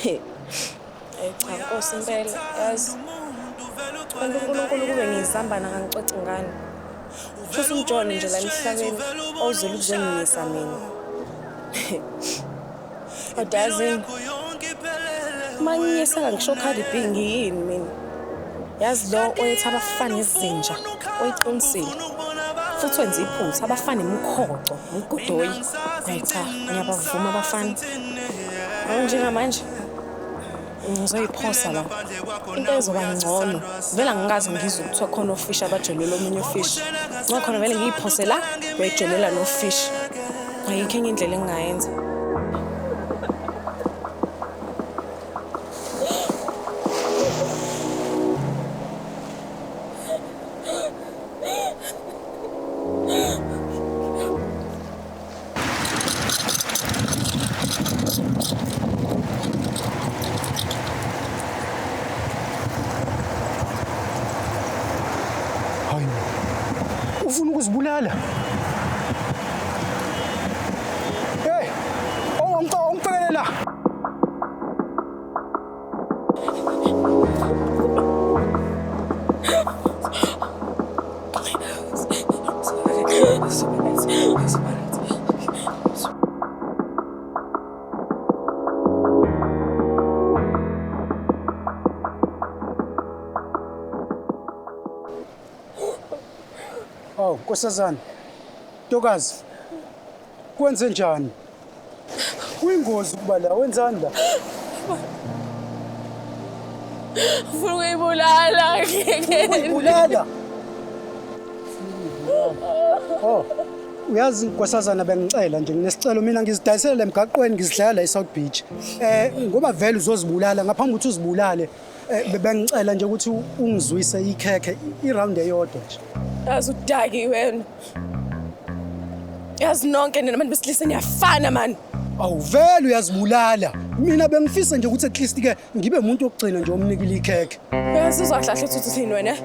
Ayi cha Nkosi impela yazi. Kanti uNkulunkulu kube ngiyizambana kangicoci ngani. Shuthi umjolo nje la emhlabeni ozele ukuzonginyisa mina. Kodwa yazini uma nginyiseka ngisho Cardi B ngiyini mina. Yazi lo oyethi abafana izinja oyiqinisile. Futhi wenza iphutha abafana imikhoco, umgodoyi. Hayi cha, ngiyabavuma abafana. Yabo njengamanje ngizoyiphosa la. Into ezoba ngcono vele angikaze ngizwe kuthiwa khona ofishi abajolela omunye ufishi. Ngakhona vele ngiyiphose la uyayijolela nofishi. Ayikho enye indlela engingayenza. Hayi. Ufuna ukuzibulala? Hey, ongicela la. Awu nkosazana, ntokazi, kwenze njani? Kuyingozi ukuba la, wenzani la? Ufuna ukuyibulala. Uyibulala? Oh, uyazi nkosazana bengicela nje nginesicelo mina ngizidayisela emgaqweni ngizidlala eSouth Beach. Eh ngoba vele uzozibulala ngaphambi ukuthi uzibulale eh, bengicela nje ukuthi ungizwise ikhekhe iround eyodwa nje. Yazi udaki wena. Yazi nonke nina abantu besilisa niyafana mani. Awu vele uyazibulala. Mina bengifisa nje ukuthi at least ke ngibe umuntu wokugcina nje omnikile ikhekhe. Yazi uzohlahla uthi uthini wena?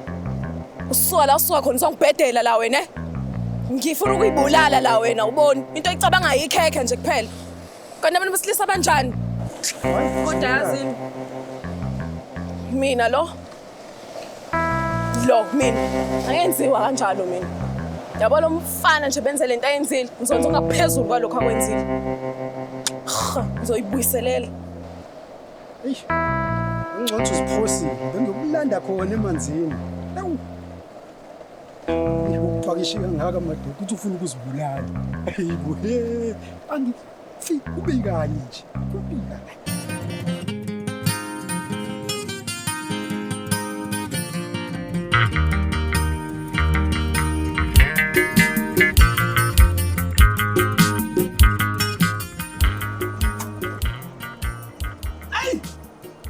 Usuka la usuka khona uzongibhedela la wena. Ngifuna ukuyibulala la wena uboni. Into oyicabangayo ikhekhe nje kuphela. Kanti abantu besilisa banjani? Kodwa yazini mina lo lo mina angenziwa kanjalo mina. Yabo lo mfana nje benze lento ayenzile ngizonza ngaphezulu kwalokho akwenzile. Ngizoyibuyiselela. Eish. Ngcono uziphosile. Bengiyokulanda khona emanzini. Ewu. Ukupakisha kangaka madoda uthi ufuna ukuzibulala. Hayibo he. Angifi kube kanye nje. Kube kanye.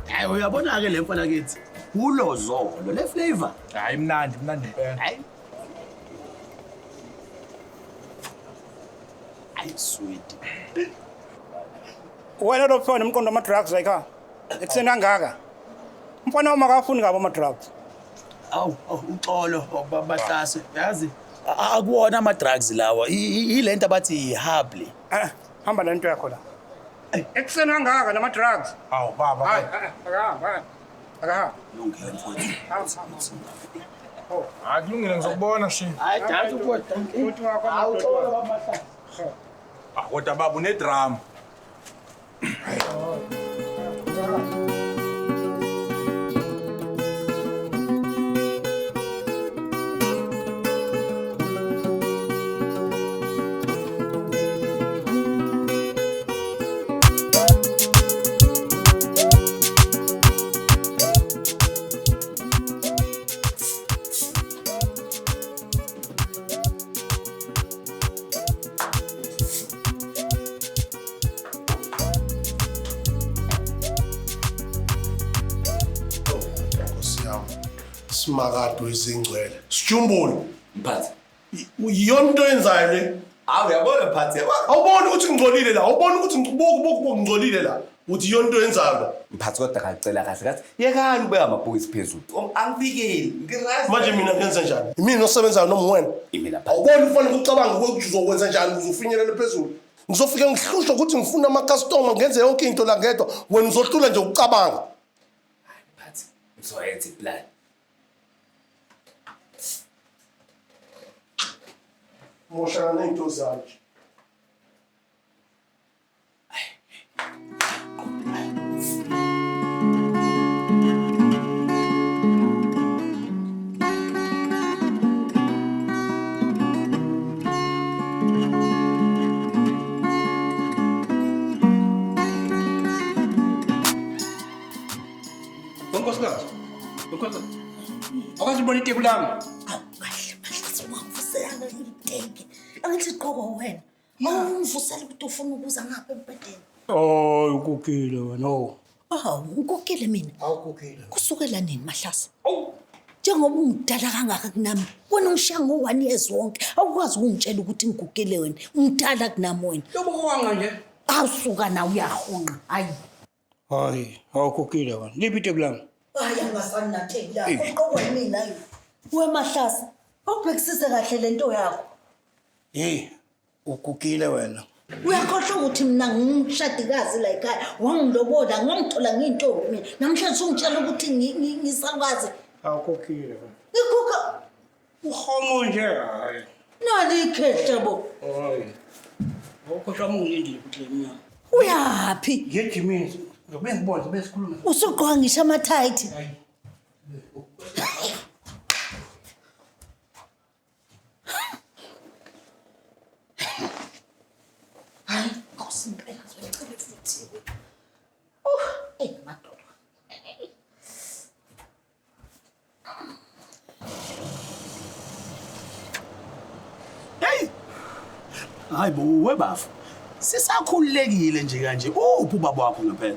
Hayi uyabona ke le mfana kithi. Ulozolo le flavor. Hayi mnandi mnandi impela. Hayi. Hayi sweet. Wena lo mfana umqondo ama drugs la ekhaya. Ekuseni kangaka. Umfana wami akafuni ngabo ama drugs. Awu awu, uxolo bahlase. Yazi akuwona ama drugs lawa. Ilento abathi i-hubbly. Eh, hamba nento yakho la. Ekuseni kangaka nama drugs. Awu baba. Hayi, akahambi, hayi. Akahambi. Lungile mfowethu. Hayi kulungile ngizokubona shi. Hayi danki mfowethu danki. Uthi wakho Awu uxolo babahlase. Ah kodwa baba unedrama. Nkosi yami. Simakade wezingcwele. Sijumbulu. Mphathi. Iyona into oyenzayo le. Hawu uyabona mphathi yabo. Awuboni ukuthi ngingcolile la. Awuboni ukuthi ngibuka buka ngingcolile la. Uthi iyona into oyenzayo la. Mphathi kodwa ngacela kahle kathi yekani ukubeka amabhokisi phezulu. Angifikeli. Ngirazi. Manje mina ngenze njani? Imina osebenzayo noma wena? Imina mphathi. Awuboni kufanele ucabange ukuthi uzokwenza njani ukuze ufinyelele phezulu. Ngizofike ngihlushwe ukuthi ngifuna ama-customer ngenze yonke into la ngedwa. Wena uzohlula nje ukucabanga. Mphathi, ngizoyenza iplan. Moshana ney'nto zami nje. Nkosikazi, nkosikazi. Awukaze ubone iteku lami. Awu kahle kahle siwavusela iteki. Angithi qoko wena. Awungivusela ukuthi ufuna ukuza ngapha embhedeni. Oh, ukukile wena. Oh. Awu, ngikukile mina. Awukukile. Kusukela nini Mahlase? Njengoba ungidala kangaka kunami, wena ungishiya ngo-one years wonke. Awukwazi ukungitshela ukuthi ngigugile wena. Ungidala kunami wena. Yobukwanga nje. Awusuka nawe uyahunqa. Hayi. Hayi, awukukile wena. Liphi iteku lami? Hayi angasani natheki lakho. Uqokwa yimina yini? We Mahlase, awubhekisise kahle lento yakho. Hey, ukukile wena. Uyakhohlwa ukuthi mina ngumshadikazi la ekhaya. Wangilobola, ngangithola ngiyintombi mina. Namhlanje ungitshela ukuthi ngisakwazi. Awukukile wena. Ngiguga Uhongo nje hayi. nali ikhehla bo. Hayi. Awukhohlwa ungilindile futhi le mnyama. Uyaphi? Ngejimini. Ngizobe ngibona sibe sikhuluma. Usugqoka ngisho amathayithi. Hayi. Hayi, Nkosi impela ngicela futhi. Ey madoda. Hey! Hayi bo webafo. Sisakhululekile nje kanje. Uphi ubaba wakho ngempela?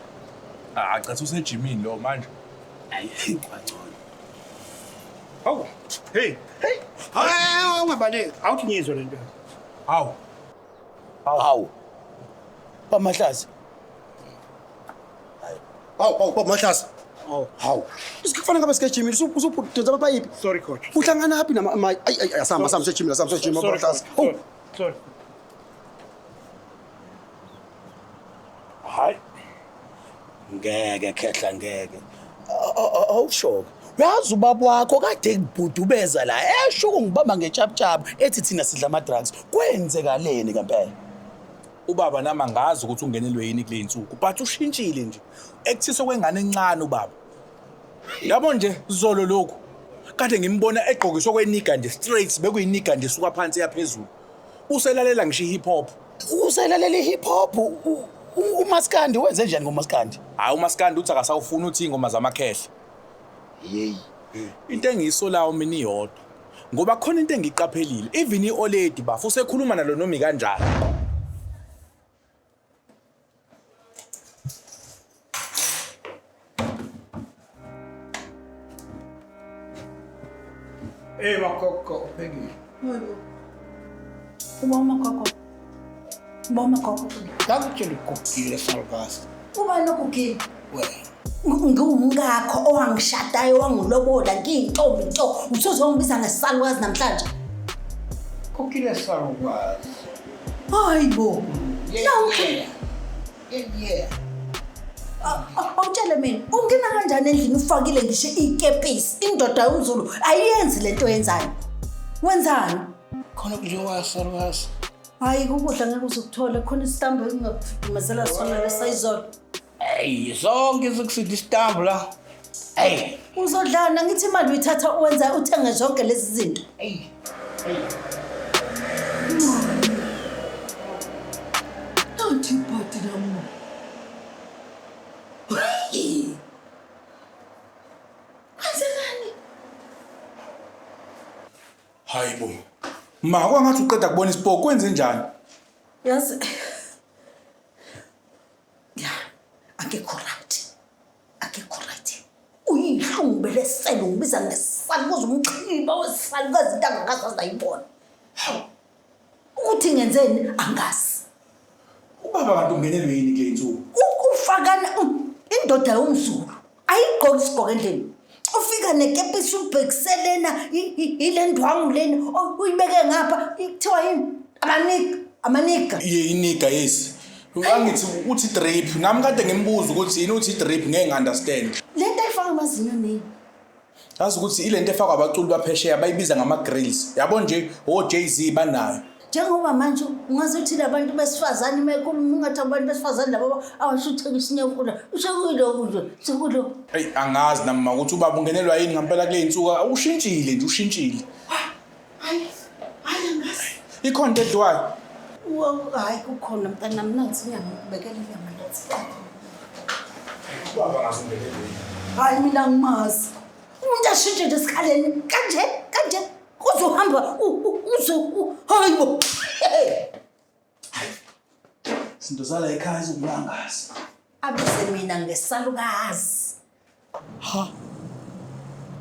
Ah, cha usejimini lo manje. Hayi, kwangcono. Hawu. Hey, hey. Hayi, ungabaleki. Awuthi ngiyizwe lento. Hawu. Hawu. Bamahlazi. Hawu, hawu, baba Mahlase. Oh. Hawu. Kufanele ngabe sikejimile usupudonsa amapayipi. Sorry coach. Uhlangana phi nama ay ay asihamba asihamba sejimile asihamba sejimile Sorry, Mahlase. coach. Sorry. Hayi. Ngeke khehla ngeke. Awushoke. Uyazi ubaba wakho kade ngibhudubeza la esho ukungibamba ngechapuchapu ethi thina sidla ama drugs. Kwenzekaleni ngempela? Ubaba nami angazi ukuthi ungenelwe yini kule insuku, but ushintshile nje. Ekuthiswe kwengane encane ubaba. Yabo nje zolo lokhu. Kade ngimbona egqokiswe kweniga nje straight bekuyiniga nje suka phansi yaphezulu. Uselalela ngisho hip hop. Uselalela hip hop uMaskandi wenze njani ngoMaskandi? Hayi uMaskandi uthi akasawufuna uthi ingoma zamakhehla. Yey. Into engiyisolayo mina iyodwa. Ngoba khona into engiqaphelile, even ioledi bafu usekhuluma nalo nomi kanjani. Hey makoko uphekile. Uba umagogo. Uba umagogo. Ngakutshela ukugugile salukazi. Uba nokugile. Wena. Ngiwumkakho owangishadayo wangilobola ngiyintombi nto. Usuzongibiza ngesalukazi namhlanje. Gugile salukazi. Hayi bo. Yeah. Yeah, yeah. Awutshele mina, ungena kanjani endlini ufakile ngisho ikepisi? Indoda yomZulu ayenzi lento yenzayo. Wenzani? Khona kudliwa salukazi. Hayi ukudla ngeke uzukuthole khona isitambu engingakufudumezela sona lesayizolo. Hey, zonke zikusida isitambu la. Hey. Uzodlana ngithi imali uyithatha uwenza uthenge zonke lezi zinto. Hey. Hey. Nanti ibhadi lami. Kwenzekani? Hayi bo. Ma kwangathi uqeda kubona isipoko kwenze njani? Yazi. Ya, akekho right. Akekho right. Uyihlungu belesele ungibiza ngesalukazi umxhiba wesalukazi into angakaze azayibona. Hawu. Ukuthi ngenzeni angazi. Ubaba kanti ungenelwe yini kule insuku? Ukufakana indoda yomZulu ayigqoki isigqoko endlini. Ufika nekepisi ubhekiselena ile ndwangu lena uyibeke ngapha kuthiwa yini? Abaniki. Amaniga. Ye iniga yes. Angithi uthi drip. Nami kade ngimbuza ukuthi yini uthi drip ngeke ngi-understand. Le nto ayifaka amazinyo nini? Yazi ukuthi ile nto efakwa abaculi baphesheya bayibiza ngama-grills. Yabo nje o-Jay-Z banayo. Njengoba manje ungaze uthi labantu besifazane uma ekhuluma ungathi abantu besifazane laba abashutheka isinyokula. Sekuyiloku nje, sekulo. Eyi angazi nami ma ukuthi ubaba ungenelwa yini ngempela kule y'nsuku ushintshile nje ushintshile. Hayi, hayi angazi. Ikhona into edliwayo. Hayi kukhona mntanami nansi inyama ngikubekela inyama nansi. Ubaba ngazi ungenelwe yini. Hayi mina ngimazi. Umuntu ashintshe nje esikhaleni kanje kanje uzohamba uze hayi bo. Izinto zala ekhaya ziwumangazi. Abize mina ngesalukazi. Ha.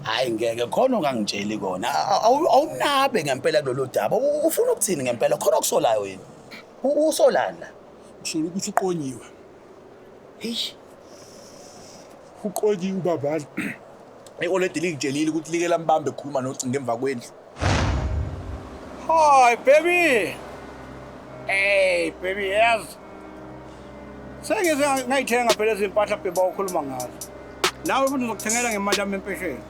Hayi ngeke khona ongangitsheli kona. Awunabe ngempela kulolu daba. Ufuna ukuthini ngempela? Khona okusolayo yini? Usolani la? Usola ukuthi uqonyiwe. Eish. Uqonyiwe ubaba. I-oledi lingitshelile ukuthi like lambambe ekhuluma nocingo emva kwendlu. Hi baby. Hey baby, yes. Sengize ngayithenga phela izimpahla baby okhuluma ngazo. Nawe futhi ngizokuthengela ngemali yami empesheni.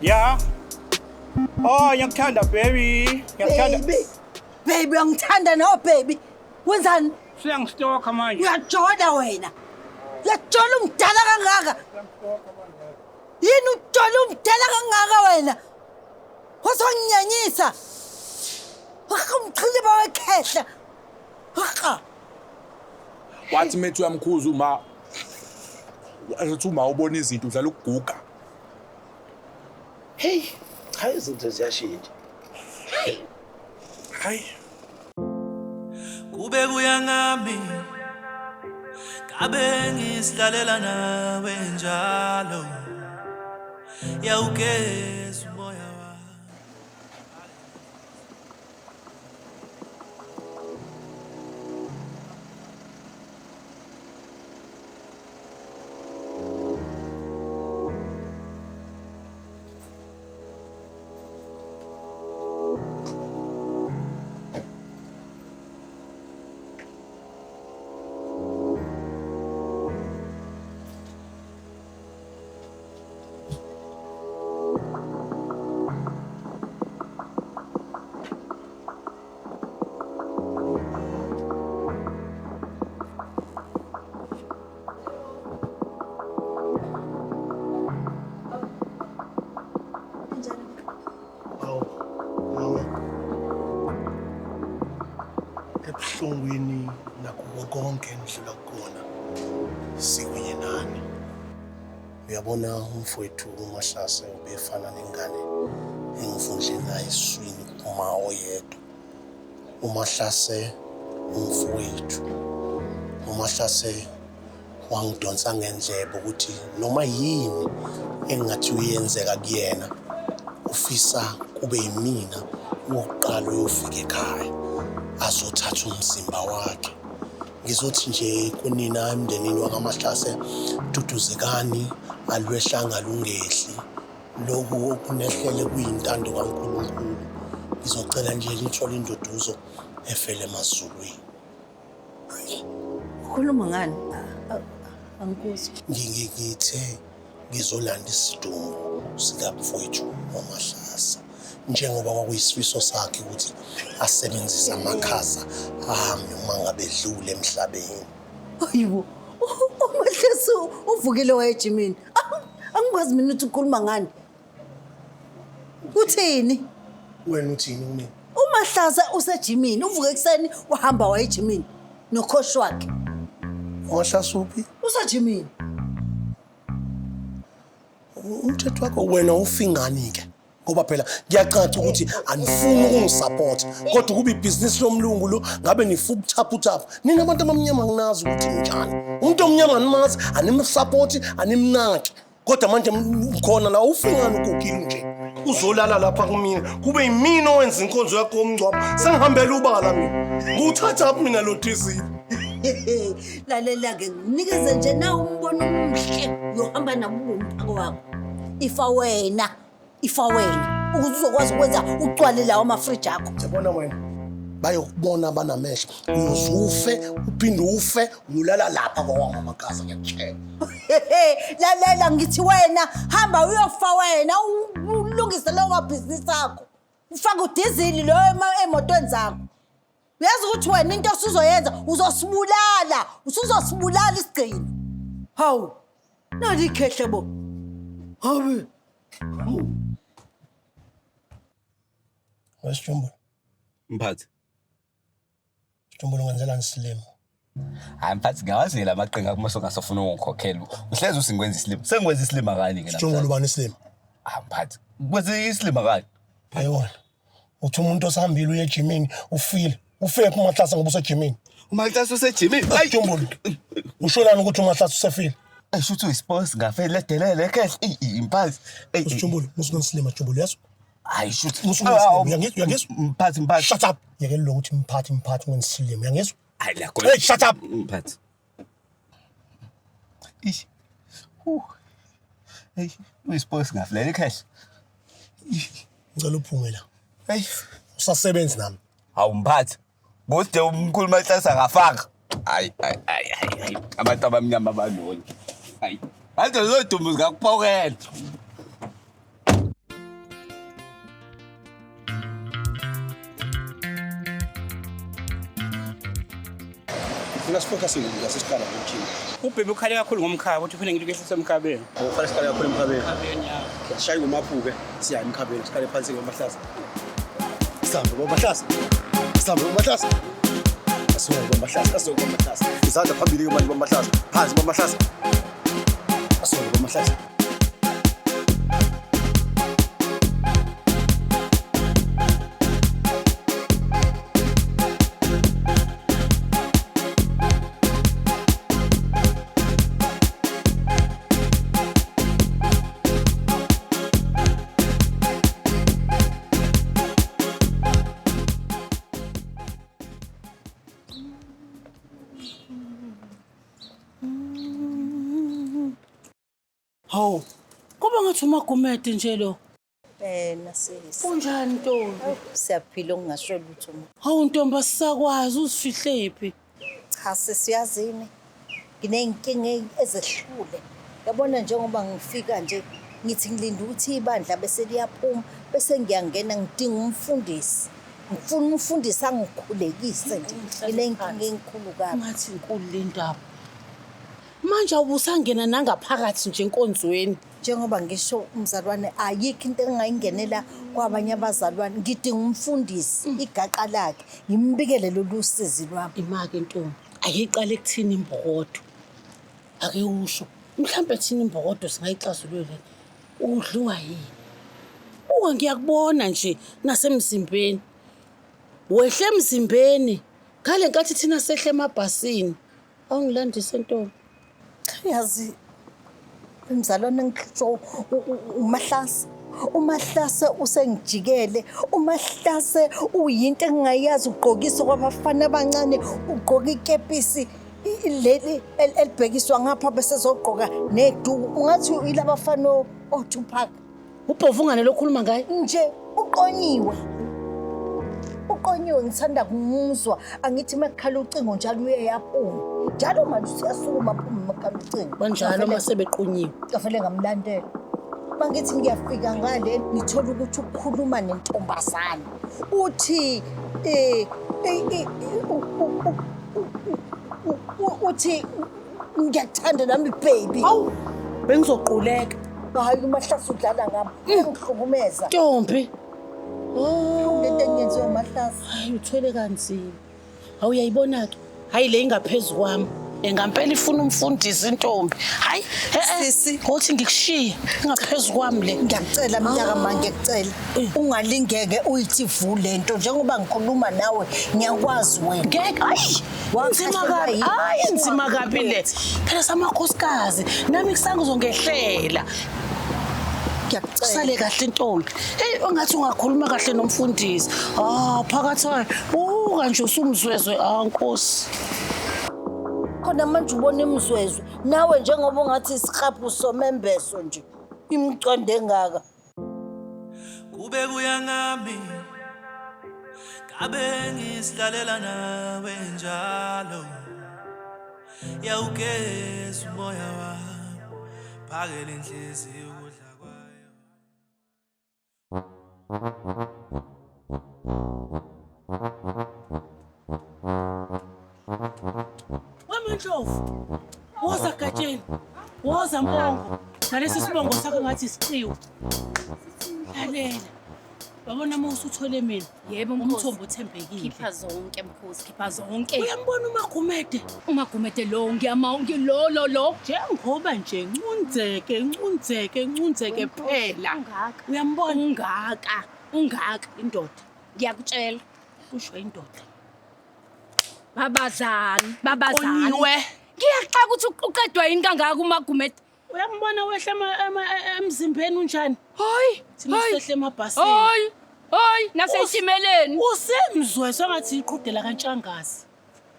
Ya. Oh, ngiyakuthanda baby. Ngiyakuthanda. Baby. Baby uyangithanda nawe baby. Wenzani? Siyangistokha manje. Uyajola wena. Uyajola umdala kangaka. Yini ujola umdala kangaka wena? Wazonginyanyisa. Umchiliba wekhehla. Haqa. Wathi methu uyamkhuza uma athi uma ubona izinto udlala ukuguga. Hey, cha izinto ziyashintsha. Hayi. Kube kuya ngami kabe ngisihlalela nawe njalo yawugeza umoya wami. Awu, mama. Ebuhlungwini nakuko konke enidlula kukona, sikunye nani. Uyabona umfowethu uMahlase ubefana nengane engivundle naye esiswini kuma oyedwa. UMahlase umfowethu. UMahlase wangidonsa ngendlebe ukuthi noma yini engathi uyenzeka kuyena ufisa kube yimina wokuqala uyofika ekhaya azothatha umzimba wakhe. Ngizothi nje kunina emndenini wakaMahlase, duduzekani, alwehlanga lungehli. Lokhu okunehlele kuyintando kaNkulunkulu. Ngizocela nje nithole induduzo efele emazulwini. Ukhuluma ngani? Angikuzwa. Ngithe ngizolanda isidumbu sikamfowethu uMahlase njengoba kwakuyisifiso sakhe ukuthi asebenzise amakhaza ami uma ngabe edlule emhlabeni. Hayibo. uMahlase uvukile waye ejimini. Angikwazi mina ukuthi ukhuluma ngani. Uthini? Wena uthini kumina? UMahlase usejimini, uvuke ekuseni wahamba waye ejimini nokhoshi wakhe. UMahlase uphi? Usejimini. Umthetho wakho wena ufingani-ke? Ngoba phela kuyacaca ukuthi anifuni ukungisapotha, kodwa ukuba ibhizinisi lomlungu lo ngabe nifuka ubuthaphuthaphu. Nina abantu abamnyama nginazi ukuthi ninjani. Umuntu omnyama animazi, animsapothi, animnaki. Kodwa manje khona la ufingani ugugile nje. Uzolala lapha kumina, kube yimina owenza inkonzo yakho yomngcwabo. Sengihambela ubala mina. Ngiwuthathaphi mina lo dizili? Lalela-ke, nginikeze nje na umbono omuhle uyohamba nabo ube umphako wakho. Ifa wena, ifa wena, ukuze uzokwazi ukwenza ucwale lawo amafriji akho. Yabona wena, Bayokubona abanamehlo. Uyoze ufe, uphinde ufe, uyolala lapha kwawamamakaza ngiyakutshela. Lalela ngithi wena hamba uyofa wena ulungise lowo mabhizinisi akho. Ufake udizili lo emotweni zakho. Uyazi ukuthi wena into osuzoyenza uzosibulala, usuzosibulala isigcino. Hawu. Nali ikhehle bo. Hawu. Wesijumbulo, Mphathi. Sijumbula ungenzelani isilimo? Hayi mphathi ngiyawazela amaqhinga kuma songasafuna ukungikhokhela. Uhlezi usingwenza isilima. Sengikwenza isilima kani ke Sijumbula ubani isilimo? Ah mphathi. Kwenze isilima kani? Ayona. Uthi umuntu osahambile uye ejimini ufile. Ufephi uMahlase ngoba usejimini? UMahlase usejimini. Sijumbula. Usholani ukuthi uMahlase usefile? Ey shuthi uyisports ngafele ledelele kehle. Ey mphathi. Ey Sijumbula, musukungisilima Sijumbula yazi? Hayi shuthi. Musukungisilima. Uyangizwa? Uyangizwa? Mphathi mphathi. Shut up. Yekela lokuthi mphathi mphathi ungengisilima. Uyangizwa? Hayi la Hey, shut up. Mphathi. Ish. Huh. Hey, uyisports ngafele kehle. Ngicela uphume la. Hey. Usasebenzi nami. Hawu mphathi. Kodwa umkhulu Mahlase akafaka. Hayi hayi hayi hayi. Abantu abamnyama banoni. Hayi. Manje lodumo zikakuphokela. Funa sifocus ngase siqala ngomjini. Ubhebe ukhale kakhulu ngomkhaba uthi ufuna ngilokhu ehlise emkhabeni. Ufanele siqale kakhulu emkhabeni. Sishaye ngomaphu-ke siya emkhabeni siqale phansi ngomahlasa. Sihambe ngomahlasa. Sihambe ngomahlasa. Asuke ngomahlasa, asuke ngomahlasa. Izandla phambili-ke manje bomahlasa. Phansi bomahlasa. Asuke ngomahlasa. Hawu, kuba ngathi umagumede nje lo. Wena sisi. Kunjani ntombi? Siyaphila okungasho lutho. Hawu ntombi asisakwazi uzifihle phi? Cha sisi uyazini. Nginey'nkinga ezehlule. Yabona njengoba ngifika nje ngithi ngilinde ukuthi ibandla bese liyaphuma bese ngiyangena ngidinga umfundisi. Ngifuna umfundisi angikhulekise nje. Nginey'nkinga enkulu kabi. Ngathi inkulu le ndaba. Manje awubusangena nangaphakathi nje enkonzweni. Njengoba ngisho umzalwane ayikho into engingayingenela kwabanye abazalwane. Ngidinga umfundisi igaqa lakhe ngimbikele lolu sizi lwami. Imake ntombi, ake iqale kuthini imbokodo. Ake usho, mhlambe thina imbokodo singayixazulula. Udliwa yini? Uke ngiyakubona nje nasemzimbeni. Wehle emzimbeni. Ngale nkathi thina sehle emabhasini. Awungilandise ntombi. Yazi umzalwane ngihlutshwa uMahlase. uMahlase usengijikele. uMahlase uyinto engingayazi ugqokisa kwabafana abancane, ugqoka ikepisi leli elibhekiswa ngapha bese ezogqoka neduku. Ungathi yilabafana oTupac. Ubhovungane lokhuluma ngaye? Nje uqonyiwe. Uqonyiwe ngithanda kumuzwa. Angithi makukhala ucingo njalo uye yaphuma. Njalo manje usuyasukuma aphume makukhala ucingo. Banjalo uma sebeqonyiwe. Ngavele ngamlandela. Mangithi ngiyafika ngale ngithola ukuthi ukhuluma nentombazane. Uthi uthi ngiyakuthanda nami baby. Awu bengizoquleka. Hayi uMahlase udlala ngami. Uyangihlukumeza. Ntombi. Lento engiyenziwe uMahlase. Hayi uthwele kanzima. Hawu uyayibona ke. Hayi le ingaphezu kwami. Ngampela ifuna umfundisi intombi. Hayi sisi, ngothi ngikushiye ingaphezu kwami le. Ngiyakucela mntaka ma ngiyakucela. Ungalingeke uyithi vu lento njengoba ngikhuluma nawe ngiyakwazi wena. Ngeke ayi nzima kabi. Hayi nzima kabi le. Phela samakhosikazi nami kusangizongehlela. Usale kahle ntombi. Hey ongathi ungakhuluma kahle nomfundisi. Ah phakathi uka nje usumzwezwe ah Nkosi. Khona manje ubona imizwezwe nawe njengoba ungathi isikhaphu somembeso nje imicwande engaka. Kube kuya ngami. Ngabe ngisihlalela nawe njalo. Yawugeza umoya wami, phakela inhliziyo ukudla kwayo. Wemandlovu, woza Gatsheni, woza Mpongo. Nalesi sibongo sakho ngathi siqiwe. Lalela. Wabona uma usuthole mina. Yebo mkhosi. Umthombo othembekile. Khipha zonke mkhosi, khipha zonke. Uyambona uMagumede? UMagumede lo ngiyama lo lo lo. Njengoba nje ncunzeke ncunzeke ncunzeke phela. Ungaka. Uyambona? Ungaka. Ungaka. Indoda. Ngiyakutshela. Kusho indoda. Babazani, babazani. Qonyiwe. Ngiyaxaka ukuthi uqedwa yini kangaka uMagumede. Uyambona wehla emzimbeni unjani? Hayi, Thina hayi. sehle emabhasini. Hayi, hayi, naseyitimeleni. Usemzwe sengathi iqhudela kaNtshangazi.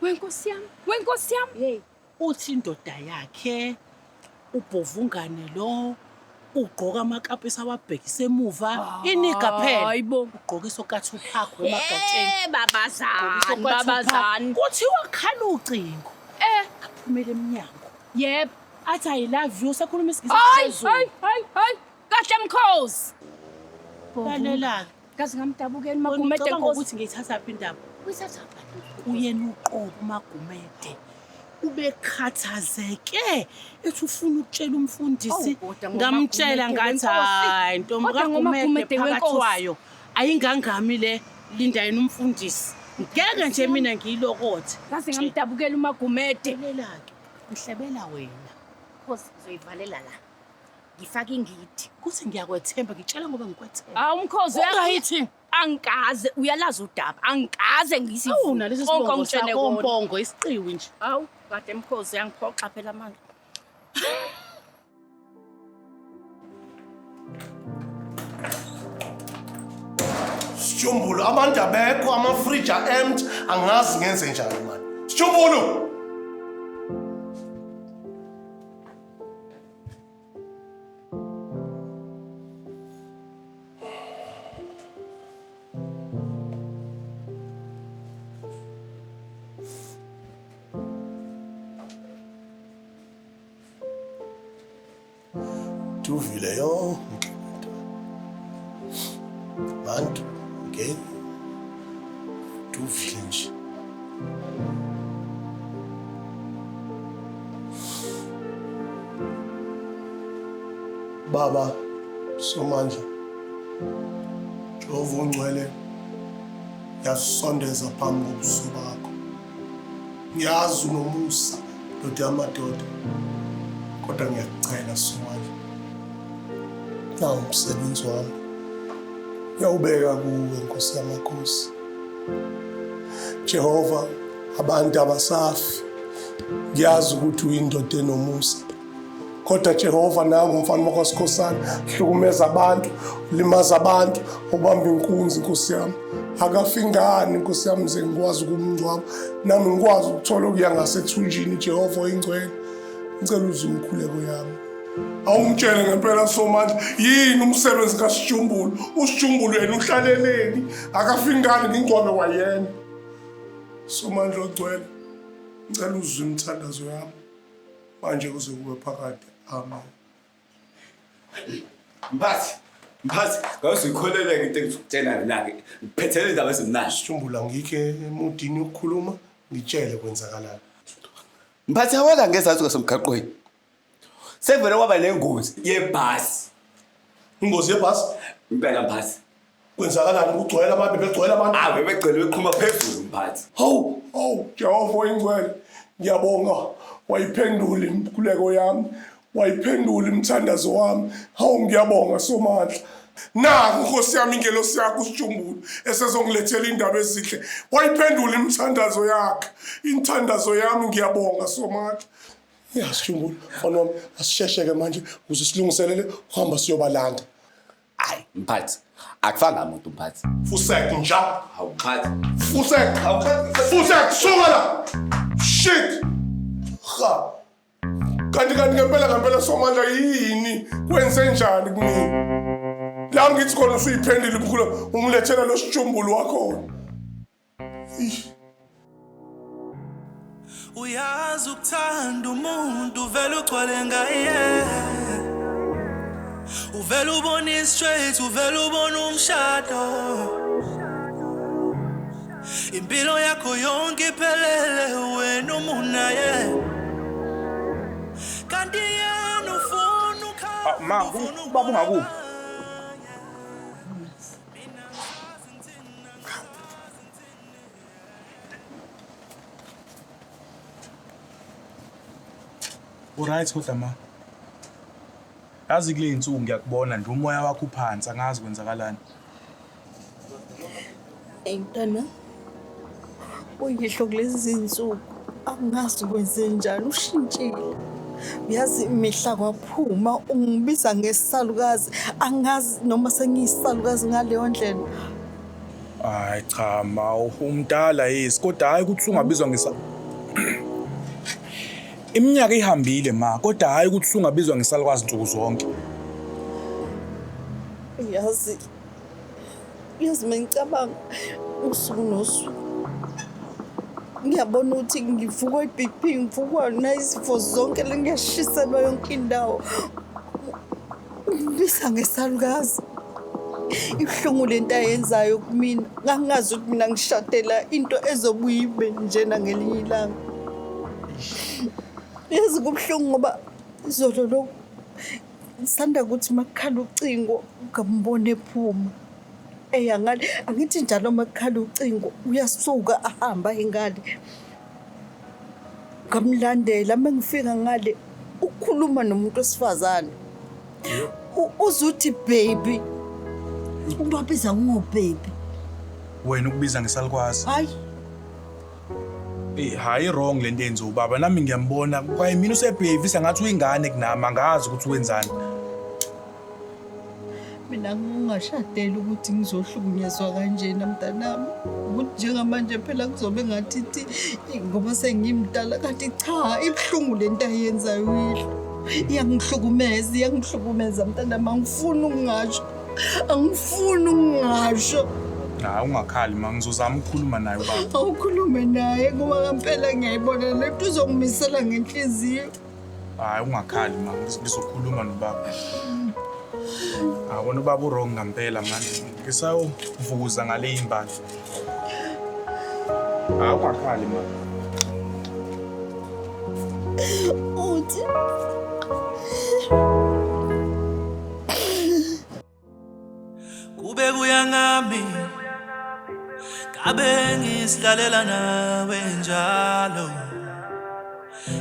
Wenkosi yami, wenkosi yami. Hey, uthi indoda yakhe ubhovungane lo ugqoka amakapisi awabhekise emuva iniga phela. Hayibo. Ugqoka isokathi uphakho emagatsheni. Eh, babazani, babazani. Kuthiwa khala ucingo. Eh, Aphumele emnyango. yebo. Athi I love you sakhuluma isiNgisi Hayi, esiphezulu. hayi, hayi, hayi. Kahle mkhosi. Lalela-ke. Kaze ngamdabukeni Wena Magumede ucabanga nkosi. ukuthi ngiyithatha phi indaba? Uyithatha Uyena uqobo uMagumede. Ubekhathazeke ethi ufuna ukutshela umfundisi. Awu, kodwa Ngamtshela ngoMagumede ngathi wenkosi. hayi ntombi Kodwa kaGumede ngoMagumede phakathi wenkosi. kwayo ayingangami le linda yena umfundisi. Ngeke nje mina ngiyilokothe. Kaze ngamdabukela uMagumede. Lalela-ke, ngihlebela wena. Nkosi ngizoyivalela la. Ngifake ingidi. Kuthi ngiyakwethemba ngitshela ngoba ngikwethemba. Hawu mkhosi Ungayithi. Angikaze uyalazi udaba. Angikaze ngisivume. Awu nalesi Konke sibongo ongitshele sakho kona. Mpongo isiqiwi nje. Hawu kade mkhosi uyangiphoxa phela manje. Sijumbulu abantu abekho amafriji a-empty angazi ngenze njani mani. Sijumbulu! Tuvile yonke into. Bantu ngeni. Tuvile nje. Baba Somandla Jehova ongcwele ngiyasondeza phambi kobuso bakho. Ngiyazi unomusa ndoda yamadoda kodwa ngiyakucela Somandla. Nawu umsebenzi wami. Ngiyawubeka kuwe Nkosi yamakhosi. Jehova abantu abasafi. Ngiyazi ukuthi uyindoda enomusa. Kodwa Jehova nangu umfana wakwaSikhosana hlukumeza abantu, ulimaza abantu, ubamba inkunzi Nkosi yami. Akafi ngani Nkosi yami ngize ngikwazi ukumngcwaba nami ngikwazi ukuthola okuya ngasethunjini Jehova oyingcwele. Ngicela uzwe imikhuleko yami. Awungitshele ngempela Somandla yini umsebenzi kaSijumbulu? USijumbulu yena uhlaleleni? Akafi ngani ngingcwabe kwayena. Somandla ogcwele. Ngicela uzwe imithandazo yami. Manje kuze kube phakade. Amen. Mphathi, mphathi, ngawuzikholeleka into engizokutshela yona-ke. Ngiphethele indaba ezimnandi. Sijumbulu angikho emudini yokukhuluma, ngitshele kwenzakalani. Mphathi yabona ngezansi kwasemgaqweni. Sekuvele kwaba nengozi yebhasi. Ingozi yebhasi? Impela mphathi. Kwenzakalani kugcwele abantu begcwele abantu? Ah, bebegcwele beqhuma phezulu mphathi. Hawu, hawu, Jehova oyingcwele. Ngiyabonga wayiphendula imikhuleko yami. Wayiphendula imithandazo wami. Hawu ngiyabonga Somandla. Naku Nkosi yami ingelosi yakho uSijumbulu esezongilethela indaba ezinhle. Wayiphendula imithandazo yakhe. Imithandazo yami ngiyabonga Somandla. Ya Sijumbulu, mfana wami asisheshe-ke manje ukuze silungiselele uhamba siyobalanda. Hayi mphathi, akufanga muntu mphathi. Fusek nja. Hawu mphathi. Fusek. Fusek suka la. Shit. Ha. Kanti kanti ngempela ngempela Somandla yini kwenze njani kumina? La ngithi khona usuyiphendile umkhulu ungilethela lo sijumbulu wakhona. Uyazi ukuthanda umuntu uvele ugcwale ngaye. Uvele ubone straight, uvele ubone umshado. Impilo yakho yonke iphelele wena umunaye. Kanti yena ufuna Ah, ma, ubaba ungakuphi? Uright kodwa ma. Yazi kule insuku ngiyakubona nje umoya wakho uphansi angazi kwenzakalani. Eyi mntana, uyihlo kulezi zinsuku angazi kwenzenjani ushintshile. Uyazi imihla kwaphuma ungibiza ngesalukazi angazi noma sengiyisalukazi ngaleyo ndlela. Hayi cha ma, umdala yisi kodwa hayi ukuthi ungabizwa ngesa Iminyaka ihambile ma, kodwa hayi ukuthi usungabizwa ngesalukwazi nsuku zonke. Yazi yazi mengicabanga usuku nosuku ngiyabona ukuthi ngivukwa i-BP ngivukwa nayizifo zonke lengiyashiselwa yonke indawo. Ungibisa ngesalukazi. Ibuhlungu lento ayenzayo kumina. Ngangingazi ukuthi mina ngishadela into ezobuye ibe njena ngelinye ilanga. Yazi kubuhlungu ngoba izolo lokhu sanda ukuthi makukhala ucingo ngambona ephuma. Eya ngale angithi njalo makukhala ucingo uyasuka ahamba aye ngale. Ngamlandela uma ngifika ngale ukukhuluma nomuntu wesifazane. Uzuthi baby. Ubabiza ngobaby. Wena ukubiza ngesalukwazi. Hayi. Eh, hayi wrong lento yenziwa ubaba nami ngiyambona kwaye mina usebehave ngathi uyingane kunami angazi ukuthi wenzani. Mina ngingashadeli ukuthi ngizohlukunyezwa kanjena mntanami. Ukuthi njengamanje phela kuzobe ngathi thi ngoba sengimdala kanti cha ibuhlungu lento ayenzayo uyihlo. Iyangihlukumeza, iyangihlukumeza mntanami angifuni ukungasho. Angifuni ukungasho. Hayi ungakhali ma, ngizozama ukukhuluma naye ubaba. Awukhulume naye ngoba ngempela ngiyayibona lento uzongimisela ngenhliziyo. Hayi ungakhali ma, ngizokhuluma nobaba. Hayi wona ubaba uwrong ngempela manje. Ngisayovukuza ngale imbali. Hayi ungakhali ma. Uthi Kube kuya ngami kabe ngisihlalela nawe njalo.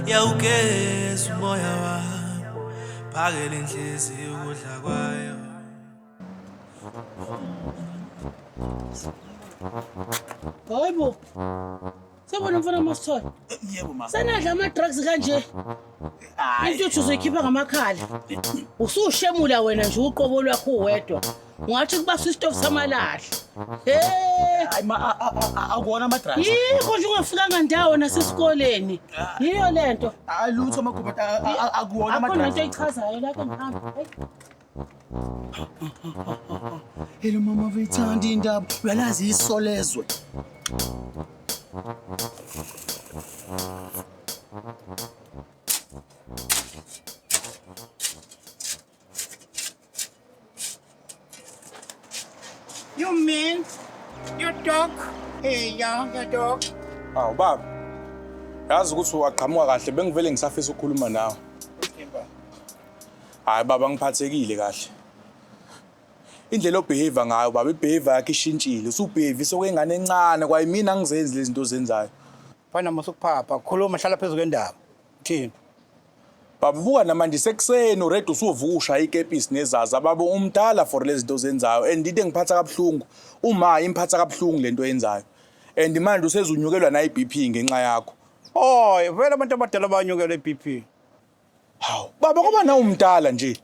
Yawugeza umoya wami, phakela inhliziyo ukudla kwayo. Hayi bo. Sabona mfana Masithole. Yebo ma. Senadla ama drugs kanje. Intuthu uzoyikhipha ngamakhala. Usushemula wena nje uqobo lwakho uwedwa. Ungathi kubasa isitofu samalahle. Hey! Hayi ma akuwona ama drugs. Yikho nje ungafikanga ndawo nasesikoleni. Yiyo lento. Hayi lutho magubha akuwona ama Akho drugs. nento eyichazayo lapho ngihamba. Hayi. Hello mama veyithanda indaba. Uyalazi isolezwe. You mean your dog? Hey, yeah, your dog. Awu baba. Yazi ukuthi waqhamuka kahle bengivele ngisafisa ukukhuluma nawe. Hayi baba ngiphathekile kahle. Indlela obehave ngayo baba ibehavior yakhe ishintshile. Usubehave sokwengane encane kwaye mina angizenzi lezi zinto ozenzayo. Fana musukuphapha, khuluma hlala phezulu kwendaba. Thini? Baba buka namanje sekuseni already usuvuka ushaya ikepisi nezaza baba umdala for lezi zinto ozenzayo and into engiphatha kabuhlungu uma imphatha kabuhlungu lento oyenzayo. And manje usezunyukelwa na iBP ngenxa yakho. Oh, vele abantu abadala banyukelwa iBP. Hawu, baba ngoba nawe umdala nje.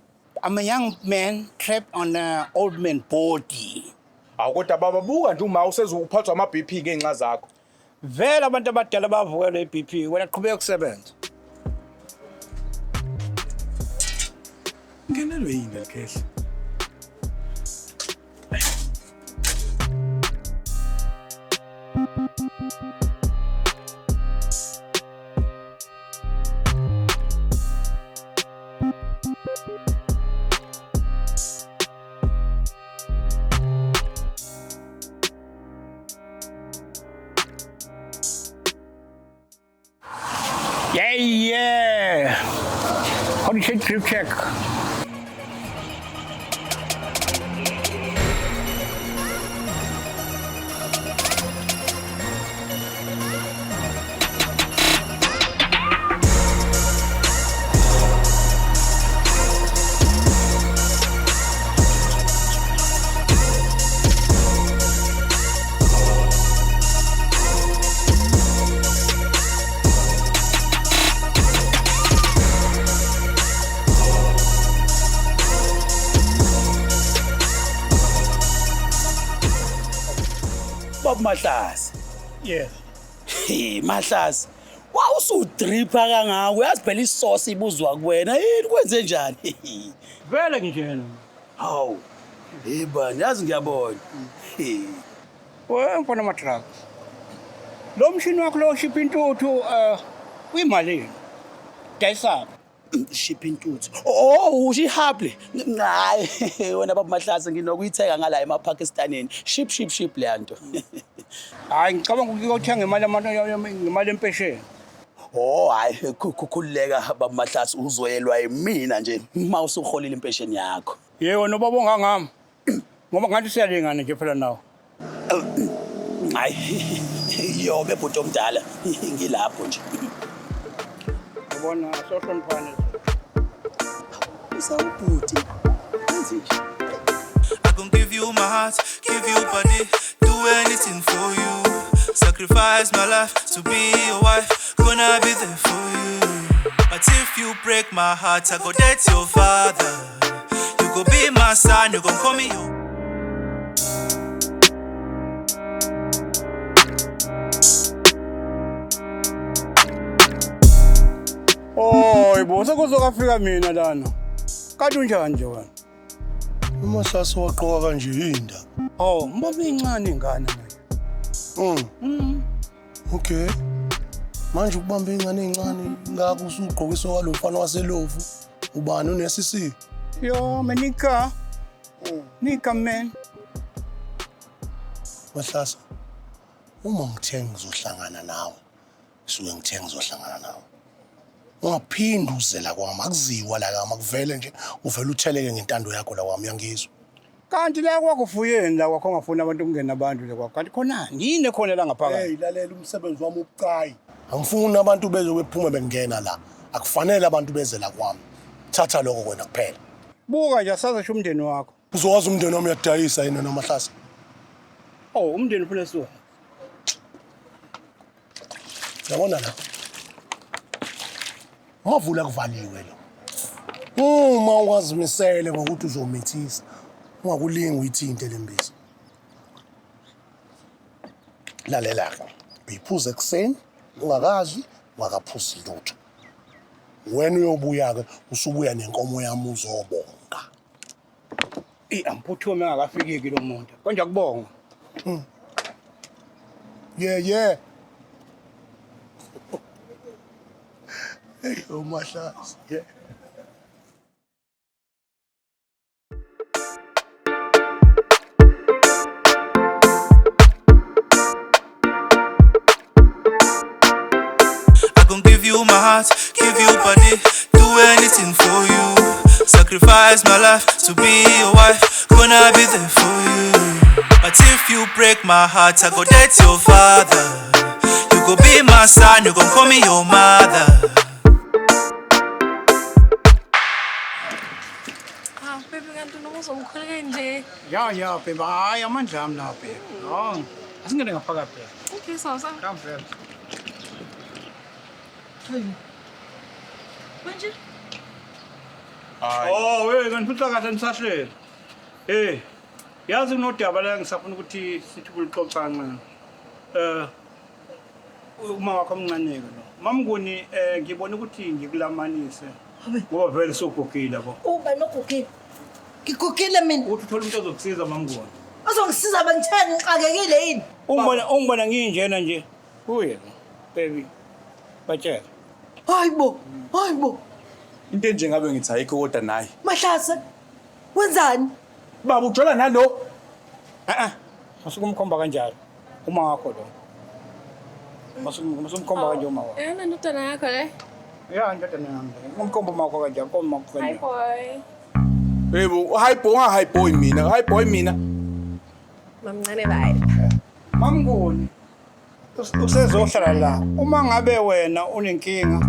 I'm a young man trapped on an old man body. Hawu kodwa baba buka nje uma usezuphathwa ama BP ngenxa zakho. Vele abantu abadala bavukelwa iBP, wena qhubeka ukusebenza. Ngenelwe yini lelikhehla? Body check, drip check. Bob Mahlase. Yeah. Hey Mahlase. Wawusudripha kangaka uyazi phela isosi ibuzwa kuwena yini kwenze njani? Vele nginjena. Hawu. Hey bani yazi ngiyabona. Hey. We mfana ama-drugs. Lo mshini wakho lo shipha intuthu uyimalini? Dayisaphi? Shipha intuthu. Oh, usho ihable. Hayi wena baba Mahlase nginokuyithenga ngala emaPakistanini. Ship ship ship le nto. Hayi ngicabanga ukuthi uyothenga imali ngemali empesheni. Oh hayi khululeka baba Mahlase uzoyelwa yimina nje uma usuholile impesheni yakho. Yebo nobaba ongangami. Ngoba ngathi siyalingana nje phela nawe. Hayi yobe bhuti omdala ngilapho nje. Yabona sohloniphane. Usawubhuti. Wenze nje. I gon' give you my heart, give you body, do anything for you. Sacrifice my life to be your wife, gonna be there for you. But if you break my heart, I go date your father. You go be my son, you gon' call me your. Oy bo sekuzokafika mina lana. Kanti unjani nje wena? UMahlase waqoka kanje yindaba. Oh, mbona incane ingane manje. Okay. Manje ukubamba ingane encane ngakho usugqokiswa kwalo mfana waseLovu. Ubani une-CC? Yo, manika. Nika man. Mahlase, uma ngithe ngizohlangana nawe, ngisuke ngithe ngizohlangana nawe. Ungaphindi uze la kwami, akuziwa la kwami, akuvele nje uvele utheleke ngentando yakho la kwami, uyangizwa? Kanti la kwakho ufuyeni la kwakho ongafuni abantu ukungena abantu la kwakho. Kanti khonani? Yini ekhona la ngaphakathi? Hey, lalela umsebenzi wami ubucayi. Angifuni abantu beze bephume bengena la. Akufanele abantu beze la kwami. Thatha lokho wena kuphela. Buka nje asaze sho umndeni wakho. Uzowazi umndeni wami uyadayisa yini wena Mahlase? Oh, umndeni ufuna siwa. Yabona la. Mavula kuvaliwe lo. Uma ungazimisele ngokuthi uzomithisa, ungakulingi uyithinte lembiza. Lalela ke. Uyiphuza ekuseni, ungakazi, ungakaphuzi lutho. Wena uyobuya ke usubuya nenkomo yami uzobonga. Eh, angiphuthume engakafikiki lo muntu. Konje akubonga. Yeah, yeah. Hey, uMahlase. Yeah. I gon' give you my heart, give you body, do anything for you. Sacrifice my life to be your wife, gonna be there for you. But if you break my heart, I go date your father. You go be my son, you gon' call me your mother. Ah, baby kanti noma uzomkhuleke nje. Ya ya baby, hayi amandla ami la baby. Oh, asingene ngaphakathi baby. Okay, so so. Come baby. Manje Oh, hey, kanti futhi kahle nisahlele. Hey, yazi kunodaba la ngisafuna ukuthi sithi kulixoxa kancane. Uma wakho omncane ke lo. Mamnguni ngibona ukuthi ngikulamanise. Ngoba vele sogugile yabo. Uba nogugile. Ngigugile mina. Uthi uthola umuntu ozokusiza Mamnguni. Ozongisiza bengithe ngixakekile yini? Ungibona nginjena nje. Kuye baby. Batshela. Hayibo, hayibo. Into enje ngabe ngithi ayikho kodwa naye. Mahlase. Wenzani? Baba ujola nalo. Masukumkhomba kanjalo. Uma wakho lo. Masukumkhomba kanje uma wakho. Eyona ndodana yakho le. Ya ndodana yami. Umkhombo makho kanje, umkhombo makho Hi kanje. boy. Yebo, hi boy, hi boy mina, hi boy mina. Mamncane bye. Mamnguni. Usezohlala la. Uma ngabe wena unenkinga,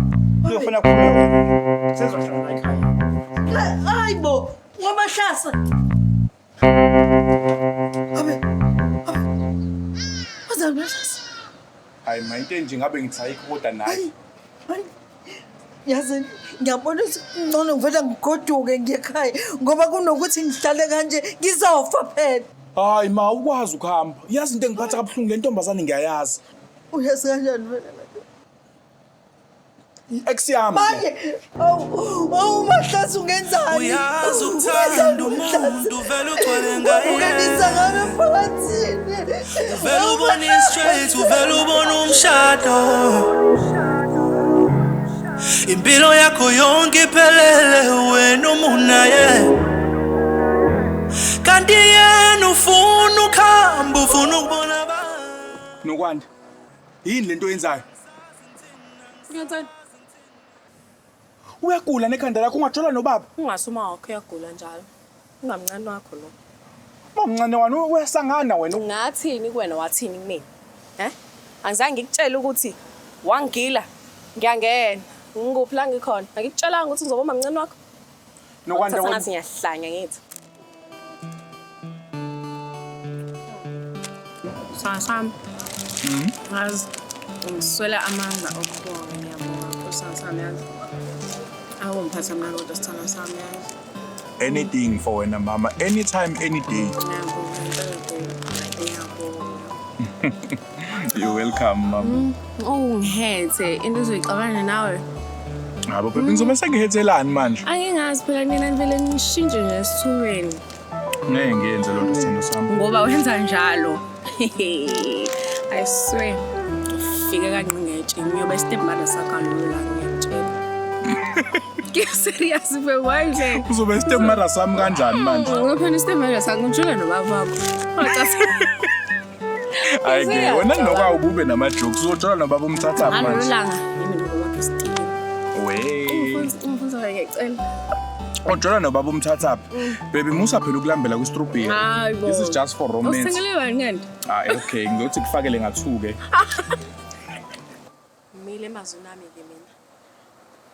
uyofuna khuluma wena. Usezohlala la ekhaya. Hayi bo, ngomahlasa. Abe. Abe. Wazani mahlasa? Hayi ma into enje ngabe ngithi ayikho kodwa nayi. Yazi ngiyabona ukuthi ngcono ngivele ngigoduke ngiye ekhaya ngoba kunokuthi ngihlale kanje ngizofa phela. Hayi ma ukwazi ukuhamba. Yazi into engiphatha kabuhlungu le ntombazane ngiyayazi. Uyazi kanjani wena? I-ex yami. Manje awu awu mahlasa ungenzani? Uyazi ukuthanda umuntu vele ugcwele ngaye. Ungenisa ngami emphakathini. Uvele ubone straight, uvele ubone umshado. Impilo yakho yonke iphelele wena umunaye. Kanti yena ufuna ukuhamba, ufuna ukubona Nokwanda. Yini lento oyenzayo? Ngiyenzani? Uyagula nekhanda lakho ungajola nobaba. Ungase uma wakho uyagula njalo. Ungamncane wakho lo. Mamncane wani uyasangana wena. Ngathini kuwena wathini kumina? Eh? Angizange ngikutshele ukuthi wangila ngiyangena. Ngikuphi la ngikhona? Angikutshelanga ukuthi ngizoba mamncane wakho. Nokwanda Thatha wena. ngathi ngiyahlanya ngithi. Sasam. Ngazi ngiswela amandla okubonga ngiyabonga kakhulu sasam yazi. Awungiphatha mnandi kodwa sithando sami yazi. Anything for wena mama, anytime any day. Ngiyabonga impela babe. Ngiyabonga. You're welcome mama. Oh ngihethe into ezoyixabana nawe. Habo baby ngizobe sengihethelani manje? Angingazi phela nina nivele nishintshe nje esithubeni Ngeke ngiyenze lonto sithando sami. ngoba wenza njalo. I swear. Fike kanqingetshe ngiyoba step mother sakho lula ngiyakutshela. Ngiya serious babe why nje? Uzobe step mother sami kanjani manje? Ngoba phela step mother sakho ngijule nobaba wakho. Ungacasa. Hayi ke wena nokwawu ube nama jokes uzojola nobaba umthatha Ngalolo manje. langa yimi nobaba wakho esitini. We. Umfunzi ngiyacela. Ujola nobaba umthatha. Baby musa phela ukulambela kwi-strawberry. Hayi bo. This is just for romance. Usithengele bani ngani? Ah okay, ngizothi kufakele ngathuke. Ngimile emazwini ami ke mina.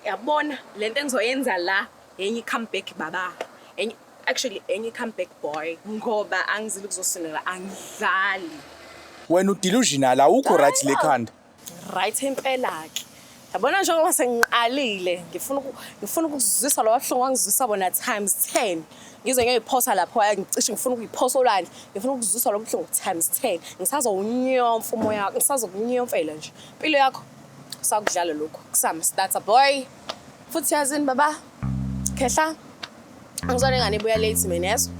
Yabona lento engizoyenza la enye comeback baba. Enye actually enye comeback boy ngoba angizile ukuzosinela angidlali. Wena udelusional awukho right lekhanda. Right impela ke. Yabona njengoba sengiqalile ngifuna ukuzwisa lo buhlungu wangizwisa bona times 10. Ngize ngiyiphosa lapho ngicishe ngifuna ukuyiphosa olwandle. Ngifuna ukuzwisa lo buhlungu times 10. Ngisazowunyomfa umoya wakho, ngisazokunyomfela nje. Impilo yakho sakudlala lokho. Kusama starter boy. Futhi yazini baba. Khehla. Angizona ingane ibuya late mina yezwa.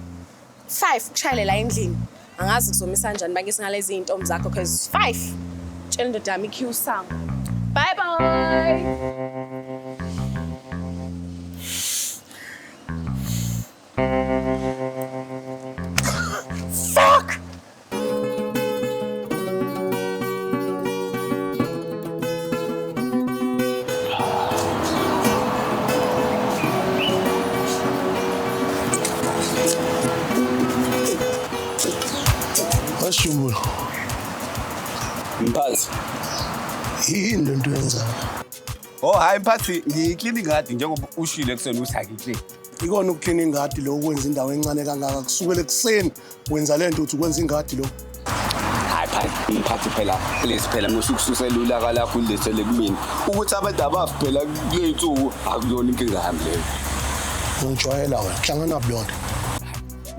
5 kushayele la endlini. Angazi kuzomisa kanjani bakisi ngalezi zintombi zakho cause 5. Tshela indoda yami iQ sango. Bye bye. Fuck! Ashumbula. Mphathi. Yini lento yenzayo? Oh hayi mphathi ngiyiklina ingadi njengoba ushilo ekuseni ukuthi angikline. Ikona ukuklina ingadi lo ukwenza indawo encane kangaka kusukela ekuseni wenza lento uthi ukwenza ingadi lo. Hayi phathi mphathi phela please phela musukususela ulaka lakho ulilethele kumina. Ukuthi abantu abafi phela kule nsuku akuyona inkinga yami leyo. Ungijwayela wena hlangana blonde.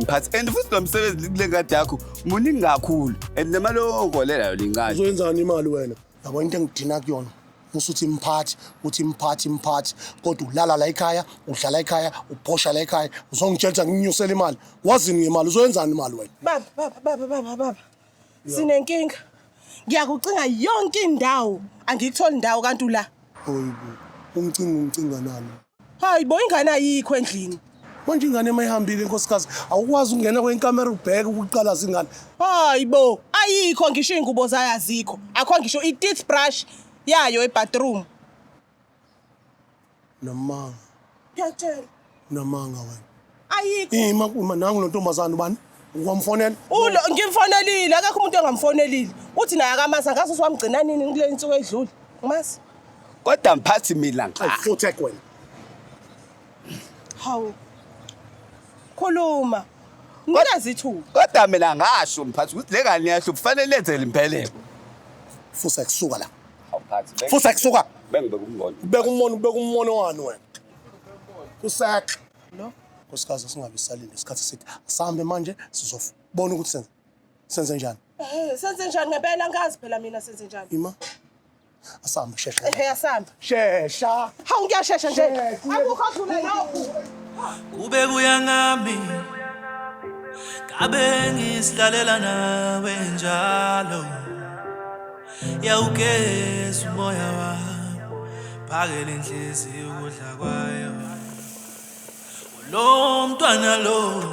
Mphathi and futhi lo msebenzi kule ngadi yakho muningi kakhulu and nemali ongolela yona incane. Uzoyenzani imali wena? Yabo into engidina kuyona. Usuthi mphathi, uthi mphathi mphathi, kodwa ulala la ekhaya, udlala ekhaya, uphosha la ekhaya, uzongitshela ukuthi anginyusele imali. Wazini ngemali, uzoyenzani imali wena? Baba, baba, baba, baba, baba. Sinenkinga. Ngiyakucinga yonke indawo. Angikutholi indawo kanti ula. Hayibo, ungicinga ungicinga nani? Hayi bo ingane ayikho endlini. Manje ingane mayihambile nkosikazi, awukwazi ukungena kwenkamera ubheke ukuqalaza ingane. Hayi bo, ayikho ngisho ingubo zayo azikho. Akho ngisho i-toothbrush yayo ebathroom. Namanga. Ngiyakutshela. Namanga wena. Ayikho. Ima uma nangu lo ntombazana ubani? Wamfonela? Ulo ngimfonelile akekho umuntu ongamfonelile. Uthi naye akamazi angazi ukuthi wamgcina nini kule insuku edlule. Ngimazi. Kodwa mphathi mina Ayi futhi wena. Hawu. Khuluma. Nginikeza ithuba. Kodwa mina ngasho mphathi ukuthi le ngane yasho kufanele lenzele impeleko. Futhi kusuka la. Awuphathi. Futhi kusuka. Bengibeka umbono. Ubeka umbono, ubeka umbono wani wena? Kusek. Lo. Nkosikazi singabe salinde isikhathi eside. Asambe manje sizobona ukuthi senze senze njani. Senze njani ngempela angazi phela mina senze njani. Ima. Asambe shesha. Ehe asambe. Shesha. Hawu ngiyashesha nje. Akukho dlula lokhu. Kube kuya ngami ngabe ngisihlalela nawe njalo yawugeza umoya wami phakele inhliziyo ukudla kwayo lo mntwana lo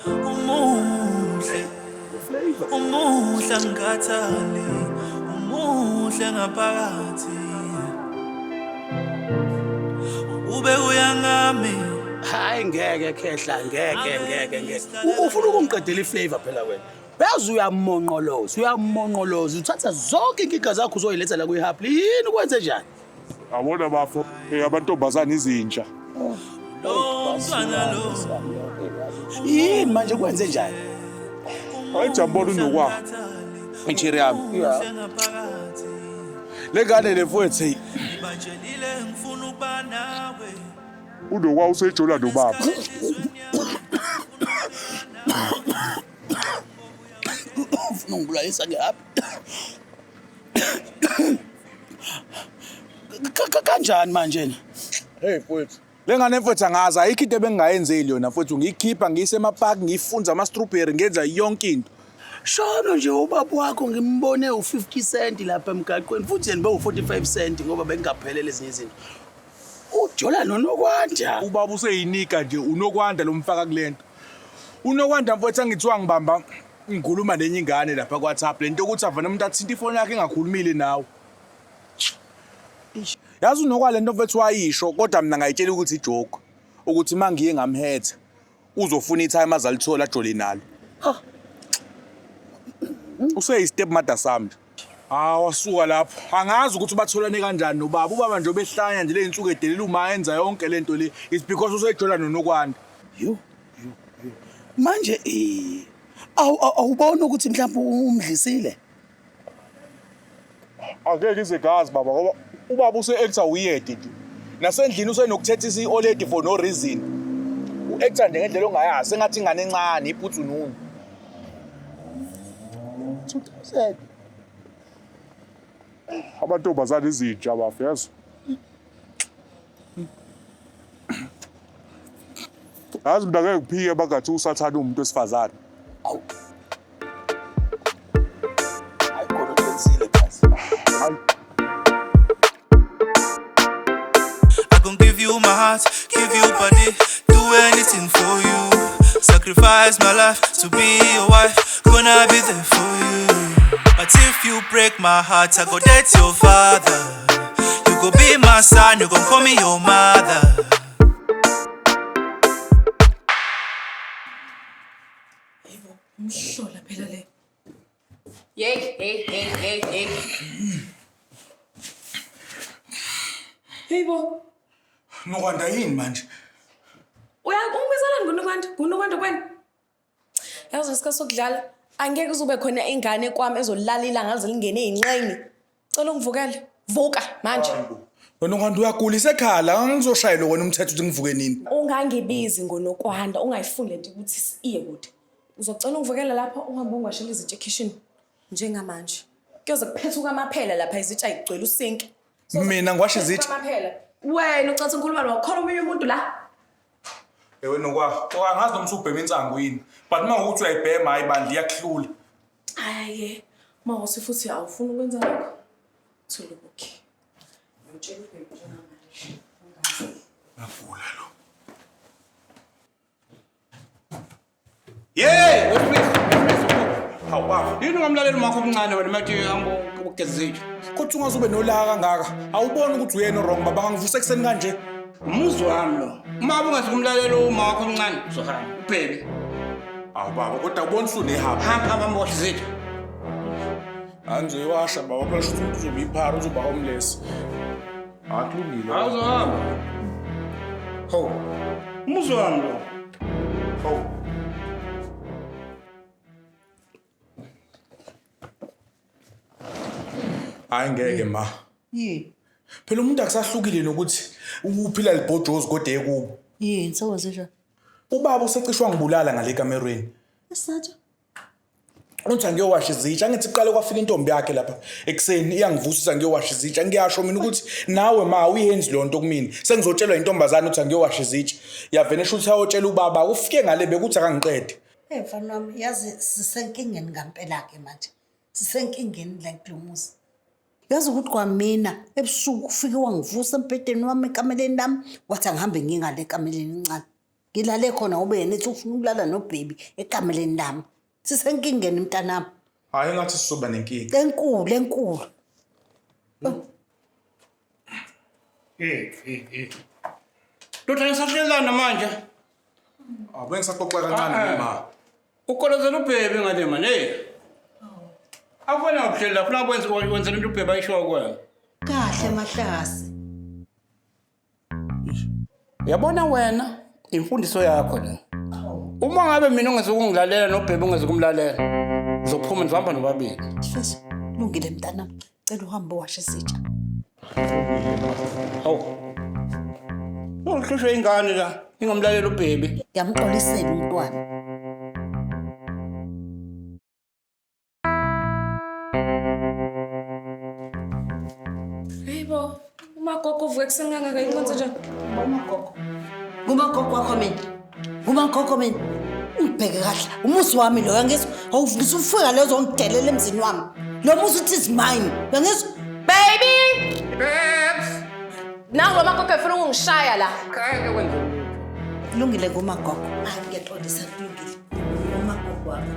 umuhle umuhle angikhathali umuhle ngaphakathi ube kuya ngami. Hayi ngeke khehla, ngeke ngeke ngeke. Ufuna ukungiqedela iflavor phela wena. Yazi uyamonqoloza, uyamonqoloza, uthatha zonke inkinga zakho uzoyiletha la kwi-hub. Yini ukwenze njani? Abona bafo, amantombazane izinja. Yini manje kwenze njani? Hayi jambona unokwa. Icheri yami. Le ngane le mfowethu hey. Unokwa usejola nobaba. Ufuna ungibulalisa nge-hub. Kanjani manje? Hey mfowethu. Le ngane mfowethu angazi ayikho into ebengingayenzeli yona mfowethu ngiyikhipha ngiyise emapaki ngiyifunza ama-strawberry ngenza yonke into. Shono nje ubaba wakho ngimbone u-50 cent lapha emgaqweni futhi yena bewu-45 cent ngoba bengingaphelele ezinye izinto. Ujola noNokwanda. Ubaba useyinika nje uNokwanda lomfaka kulento. UNokwanda mfowethu angithiwa ngibamba ngikhuluma nenye ingane lapha kwa-WhatsApp lento yokuthi avane umuntu athinte ifoni yakhe engakhulumile nawe. Yazi uNokwa lento mfethu wayisho kodwa mina ngayitshela ukuthi ijoke ukuthi uma ngiye ngamhetha uzofuna i-time azalithola ajole nalo. Useyi-step mother sami nje. Ah wasuka lapho. Angazi ukuthi batholane kanjani nobaba. Ubaba nje obehlanya nje ley'nsuku edelela uma enza yonke lento le. It's because usejola noNokwanda. Yo, yo, yo. Manje awubona ukuthi mhlawumbe umdlisile? Angeke ize gazi baba ngoba ubaba use-actor uyede nje. Nasendlini usenokuthethisa i-oledi for no reason. U-actor nje ngendlela ongayazi sengathi ingane encane iputhununu. 2000. Amantombazane izinja bafo yazi. Yazi mina ngeke ngiphike bangathi usathane umuntu wesifazane. Awu. Hayi khona uqinisile guys. I gon' give you my heart, give you body, do anything for you. Sacrifice my life to be your wife, gonna be there for you. But if you break my heart, I go date your father. You go be my son, you gon' call me your mother. Umhlola phela le. Hey, hey, hey, hey, hey. Hey bo. Nokwanda yini manje? Uyangibizelani nguNokwanda? NguNokwanda kwena? Yazi isikhathi sokudlala angeke uzube khona ingane kwami ezolala ilanga lize lingene ey'nxeni. Cela ungivukele. Vuka manje. Wena Nokwanda uyagula isekhala, ngizoshayelwa wena umthetho ukuthi ngivuke nini. Ungangibizi ngoNokwanda, ungayifundi lento ukuthi iye kude. Uzocela ungivukele lapho uhambe ungwashela izitsha ekhishini njengamanje. Kuyoze kuphethuka amaphela lapha izitsha igcwele usinki. Mina ngiwashe izitsha. Amaphela. Wena ucathi ngikhuluma lo khona omunye umuntu la. Ewe Nokwa, angazi noma usubhema insangu yini. But uma ukuthi uyayibhema hayi bandla iyakuhlula. Hayi, mawusi futhi awufuni ukwenza lokho. Thula ubukhe. Ngitshela ubheke njengamanje. Ngavula lo. Yey, wesilisa. Hawu baba. Yini ungamlaleli umakho omncane wena mathi ugeza izitsha? Kodwa ungaze ube nolaka kangaka. Awuboni ukuthi uyena wrong baba ngangivuse ekuseni kanje. Umuzi wami lo. Uma ungazukumlalela uma wakho omncane uzohamba. Ubhebe. Awu baba, kodwa ubona usunehaba. Hamba hamba mbohle zethu. Angizoyiwasha baba, phela shuthi umuntu uzobe iphara uzoba homeless. Akulungile. Awuzohamba. Ho. Umuzi wami lo. Ho. Hayi ngeke ma. Yini? Phela umuntu akusahlukile nokuthi uphila libhojozi kodwa ekubo. Yini sokwenze njani? Ubaba usecishwa ngibulala ngale kamerweni. Isathu. Uthi angiyowasha izitsha, angithi kuqale kwafika intombi yakhe lapha ekuseni iyangivusisa ngiyowasha izitsha. Ngiyasho mina ukuthi nawe ma uyenzi leyo nto kumina. Sengizotshelwa intombazane ukuthi angiyowasha izitsha. Yavele shuthi ayotshela ubaba ufike ngale bekuthi akangiqede. Hey mfana wami, yazi sisenkingeni ngampela-ke manje. Sisenkingeni la kulo muzi. Yazi ukuthi kwamina ebusuku ufike wangivusa embhedeni wami ekameleni lami wathi angihambe ngingale ekameleni encane. Ngilale khona ngoba yena ethi ufuna ukulala nobhebi ekameleni lami. Sisenkingeni mntanami. Hayi engathi sizoba nenkinga. Enkulu enkulu. Eh eh eh. Ndoda nisahlelana manje. Awu bengisaxoxa kancane ma. Ukolozela ubhebe ngale manje. Hey. Akufana ukuhlela funa kwenza wenza into ubhebe ayisho kwena. Kahle Mahlase. Uyabona wena imfundiso yakho le. Uma ngabe mina ungezukungilalela nobhebe ungezukumlalela, uzophuma nizohamba nobabili. Sifiso, lungile mntanami. Cela uhambe uwashe isitsha. Hawu. Ungihlushwe ingane la, ingamlalela ubhebe. Ngiyamxolisela umntwana. Hayibo, umagogo uvuka ekuseni kangaka inkonzo njani? Umagogo. Ngumagogo wakho mina. Ngumagogo mina. Ungibheke kahle. Umuzi wami lo uyangizwa? Awuvukisa ufika lezo ongidelela emzini wami. Lo muzi uthi is mine. Uyangizwa? Baby! Babes! Nangu lo magogo efuna ukungishaya la. Ngeke kwenze lutho. Kulungile kumagogo. Hayi ngiyaxolisa kulungile. Umagogo wami.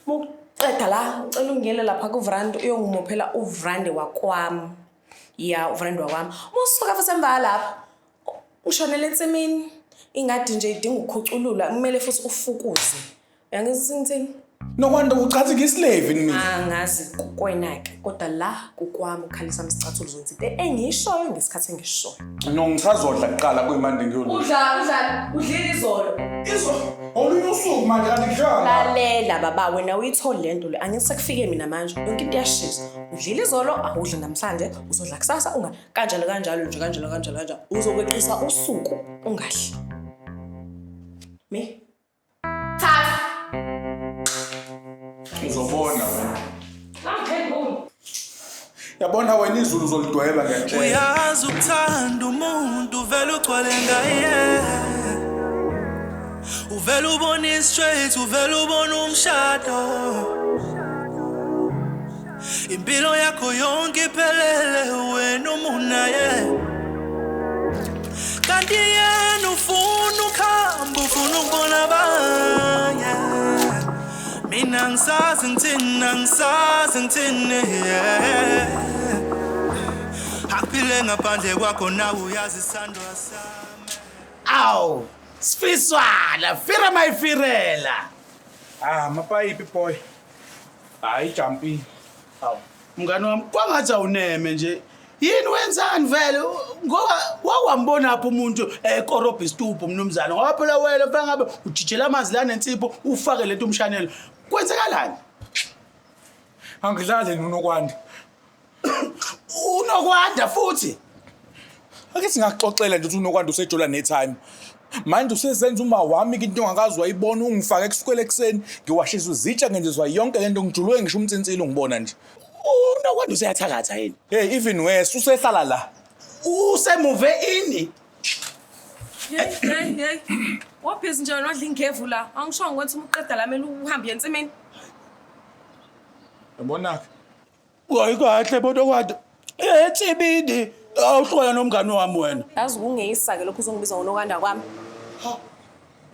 Muqeda la, ngicela ungiyele lapha kuvrandi uyongimophela uvrandi wakwami. Ya, uvrandi wakwami. Musuka futhi emva lapha. Ushonele ensimini. Ingadi nje idinga ukukhuculula, kumele futhi ufukuze. Uyangizwa ukuthi ngithini? Nokwanda uchathi ngislave mina. Angazi kukwena-ke, kodwa la kukwami ukhalisa isicathulo uzokwenza into engiyishoyo ngesikhathi engishoyo. No ngisazodla kuqala kuyimanje ngiyolula. Udla, udla, udlile izolo. Izolo? Olunye usuku manje kanti kuhlanga. Lalela baba wena uyithole lento le. Angithi sekufike mina manje. Yonke into iyashisa. Udlile izolo, awudli namhlanje, uzodla kusasa unga kanjalo kanjalo nje kanjalo kanjalo kanjalo. Uzokweqisa usuku ungadli. Me? Thatha. Uzobona wena. Yabona wena izulu uzolidweba ngiyakutshela. Uyazi ukuthanda umuntu uvele ugcwale ngaye. Uvele ubone straight, uvele ubone umshado. Impilo yakho yonke iphelele wena umunaye. Kanti yena ufuna ukuhamba, ufuna ukubona abanye. Mina ngisazi ngithini, angisazi ngithini, yeah. Akuphile ngaphandle kwakho nawe uyazi isandwa sami. Awu, Sifiswana, fira mayifirela. Ah, mapayipi boy. Hayi jumping. Awu, mngani wami, kwangathi awuneme nje. Yini wenzani vele? Ngoba wawambona phi umuntu ekorobha isitubhu mnumzane? Ngoba phela wena mfana ngabe ujijela amanzi la nensipho ufake lento umshanelo. Kwenzekalani? Angidlali noNokwanda. Unokwanda futhi. Ake singaxoxela nje ukuthi uNokwanda usejola netime. Manje usezenza uma wami into ongakazi wayibona ungifake kusukela ekuseni ngiwashisa izitsha ngenziswa yonke lento ngijuluke ngisho umnsinsilo ngibona nje. Unokwanda useyathakatha yini? Hey even worse usehlala la. Usemuve ini? Hey hey hey. Wabhizi nje wena wadla ingevu la. Angishongo ukuthi uma uqeda la kumele uhambe uye ensimini. Yabona ke. Hayi kahle boNokwanda. Ensimini awuhlukana nomngani wami wena. Yazi kungeyisa ke lokhu uzongibiza ngoNokwanda kwami.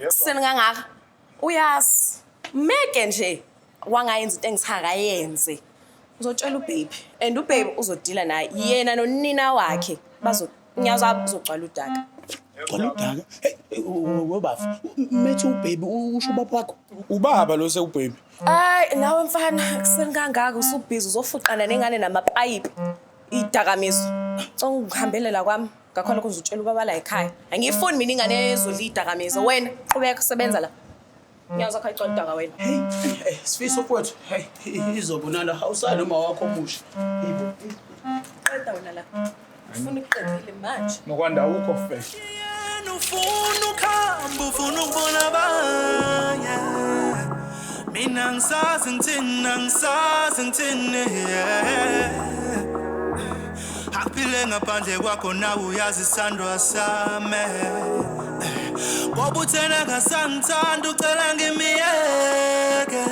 Kuseni kangaka. Uyazi. Meke nje wangayenza into engithakayenze. Uzotshela ubaby and ubaby uzodila naye yena nonina wakhe bazo inyawo zabo zogcwala udaka. Gcwala udaka. Hey, webafu. Methi ubaby usho ubaba wakho. Ubaba lo sewubaby. Hayi nawe mfana kuseni kangaka usubhizi uzofuqana nengane namapayipi idakamizwa. Ungihambele la kwami ngakho lokho ngizotshela ubaba la ekhaya. Angiyifuni mina ingane ezodla idakamizwa wena qhubeka sebenza la. Inyawo zakho ayigcwala udaka wena. Hey, Sifiso mfowethu. Hey, izobonala awusali noma wakho omusha. Yibo. Qeda wena la. Ufuna ukuqedile manje. Nokwanda awukho fresh. Ufuna ukuhamba ufuna ukubona abanye mina ngisazi ngithini angisazi ngithini yeah. Akuphile ngaphandle kwakho nawe uyazi isandwa sami ngoba uthena ngasangithanda ucela ngimiyeke.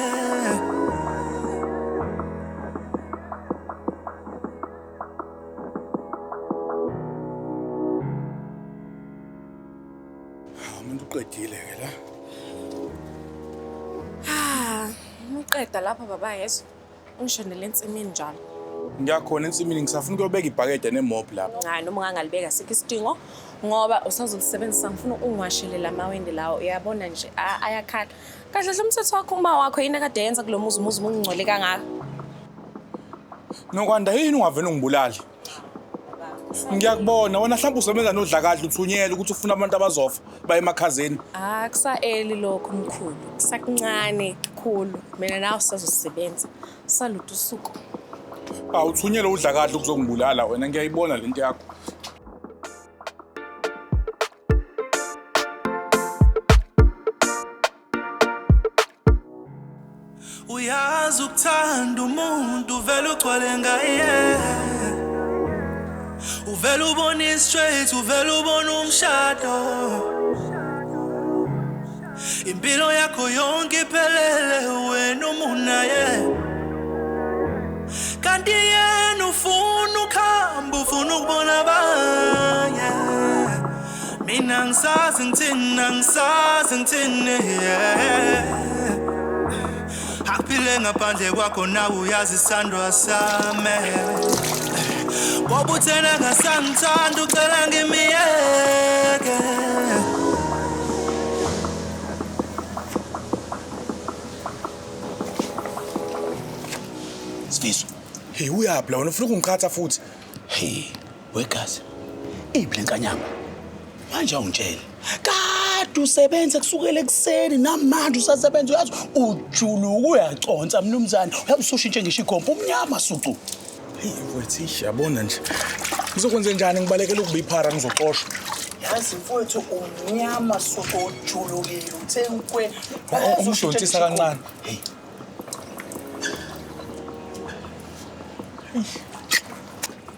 Umuntu uqedile ke la. Ah, uqeda lapha baba yezwa. Ungishonele ensimini njalo. Ngiyakhona ensimini ngisafuna ukuyobeka ibhakede nemop lapha. Hayi noma ungangalibeka sikho isidingo ngoba usazolisebenzisa ngifuna ungiwashele lamawindi lawo uyabona nje ayakhala. Kahle hle umthetho wakho uma wakho yini akade yenza kulo muzi umuzi ungcole kangaka. Nokwanda yini ungavele ungibulali? Ngiyakubona wena mhlawumbe usebenza nodlakadla uthunyelwe ukuthi ufuna abantu abazofa baye emakhazeni. Ah kusa-early lokho mkhulu. Kusakuncane kakhulu. Mina nawe sisazosebenza. Saluda usuku. Awuthunyelwe udlakadla ukuzongibulala wena ngiyayibona lento yakho. Uyazi ukuthanda umuntu vele ugcwale ngaye. Uvele ubone straight, uvele ubone umshado. Impilo yakho yonke iphelele wena umunaye. Kanti yena ufuna ukuhamba, ufuna ukubona abanye. Mina ngisazi ngithini, angisazi ngithini yeah. Akuphile ngaphandle kwakho nawe uyazi isandwa sami. Ngoba uthena ngasangithanda ucela ngimiyeke. Sifiso. Hey, uyaphi la wena ufuna ukungiqhatha futhi? Hey, wegazi. Iphi lenkanyamba? Manje awungitshele. Kade usebenza kusukela ekuseni namanje usasebenza uyazi ujuluka uyaconsa mnumzane. Uyabe usushintshe ngisho igompo umnyama sucu. Hey, mfowethu, yabona nje. Ngizokwenza njani ngibalekele ukuba iphara ngizoxoshwa. Yazi mfowethu umnyama sucu ujulukile uthe ukwe. Umshontisa kancane. Hey.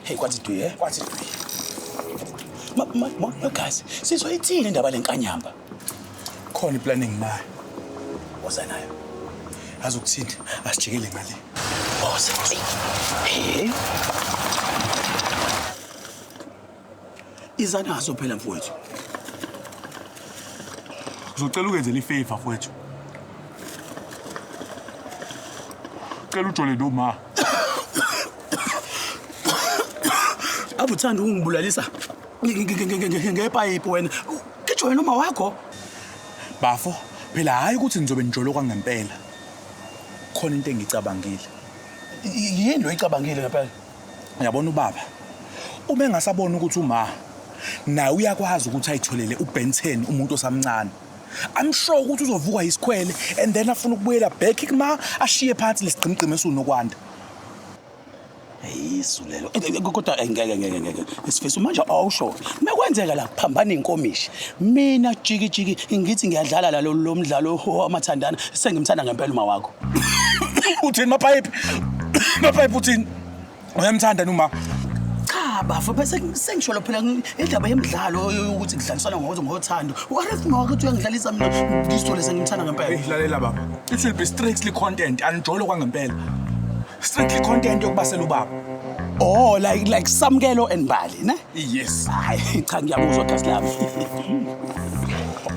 Hey, kwathi duye, kwathi duye. Ma guys, sizoyithini indaba lenkanyamba? Khona iplan enginayo. Woza nayo. Azokuthini? Asijikele ngale. Woza. Hey. Iza nazo phela mfowethu. Ngizocela ukenzela ifavor mfowethu. Cela ujole noma. Abuthanda ukungibulalisa ngepayipi wena. Ngijole noma wakho. Bafo, phela hayi ukuthi nizobe nijoloka ngempela. Khona into engicabangile. Yini lo icabangile ngempela? Uyabona ubaba. Uma engasabona ukuthi uma naye uyakwazi ukuthi ayitholele uBen 10 umuntu osamncane. I'm sure ukuthi uzovuka isikhwele and then afuna ukubuyela back kuma ashiye phansi lesigqimgqime esunokwanda. Isu lelo. Kodwa ngeke ngeke ngeke. Sifiso manje awusho. Mekwenzeka la kuphambana inkomishi. Mina jiki jiki ngithi ngiyadlala la lo mdlalo wamathandana sengimthanda ngempela uma wakho. Uthini mapipe? Mapipe uthini? Uyamthanda noma? Cha bafo bese sengisho lo phela indaba yemidlalo ukuthi kudlalisana ngothando. What if uma wakho uyangidlalisa mina ngisithole sengimthanda ngempela? Hey lalela baba. It will be strictly content anijolo kwangempela. Strictly content yokubasela ubaba. Oh, like Samkelo and Mbali, ne? Yes. Hayi, cha ngiyakuzwa gazi lami.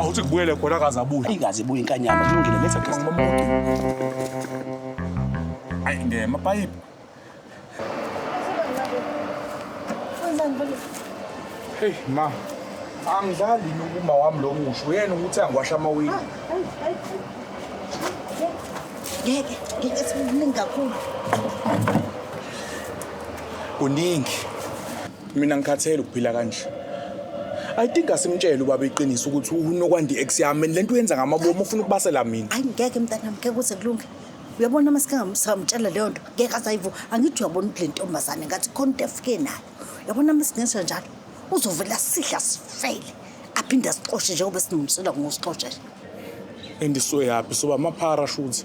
Awuthi kubuyele khona akaze abuye. Ingaze ibuye inkanyamba, kulungile letha khehla. Ayi ngema payipi. Hey ma, angidlali nokuma wami lo musho. Uyena ukuthi angiwasha amawindi. Ngeke, ngeke sekuningi kakhulu. Kuningi. Mina ngikhathele ukuphila kanje. I think asimtshele ubaba iqiniso ukuthi uNokwanda i-ex yami and lento uyenza ngamabomu ufuna ukubasela mina. Hayi ngeke mntanami, ngeke kuze kulunge. Uyabona uma singamtshela leyo nto, ngeke azayivu. Angithi uyabona ukuthi le ntombazane ngathi khona into efike nayo. Uyabona uma singenza njalo, uzovela sidla sifele. Aphinde asixoshe njengoba sinomsela ngosixosha nje. And soyaphi soba ama-parachutes.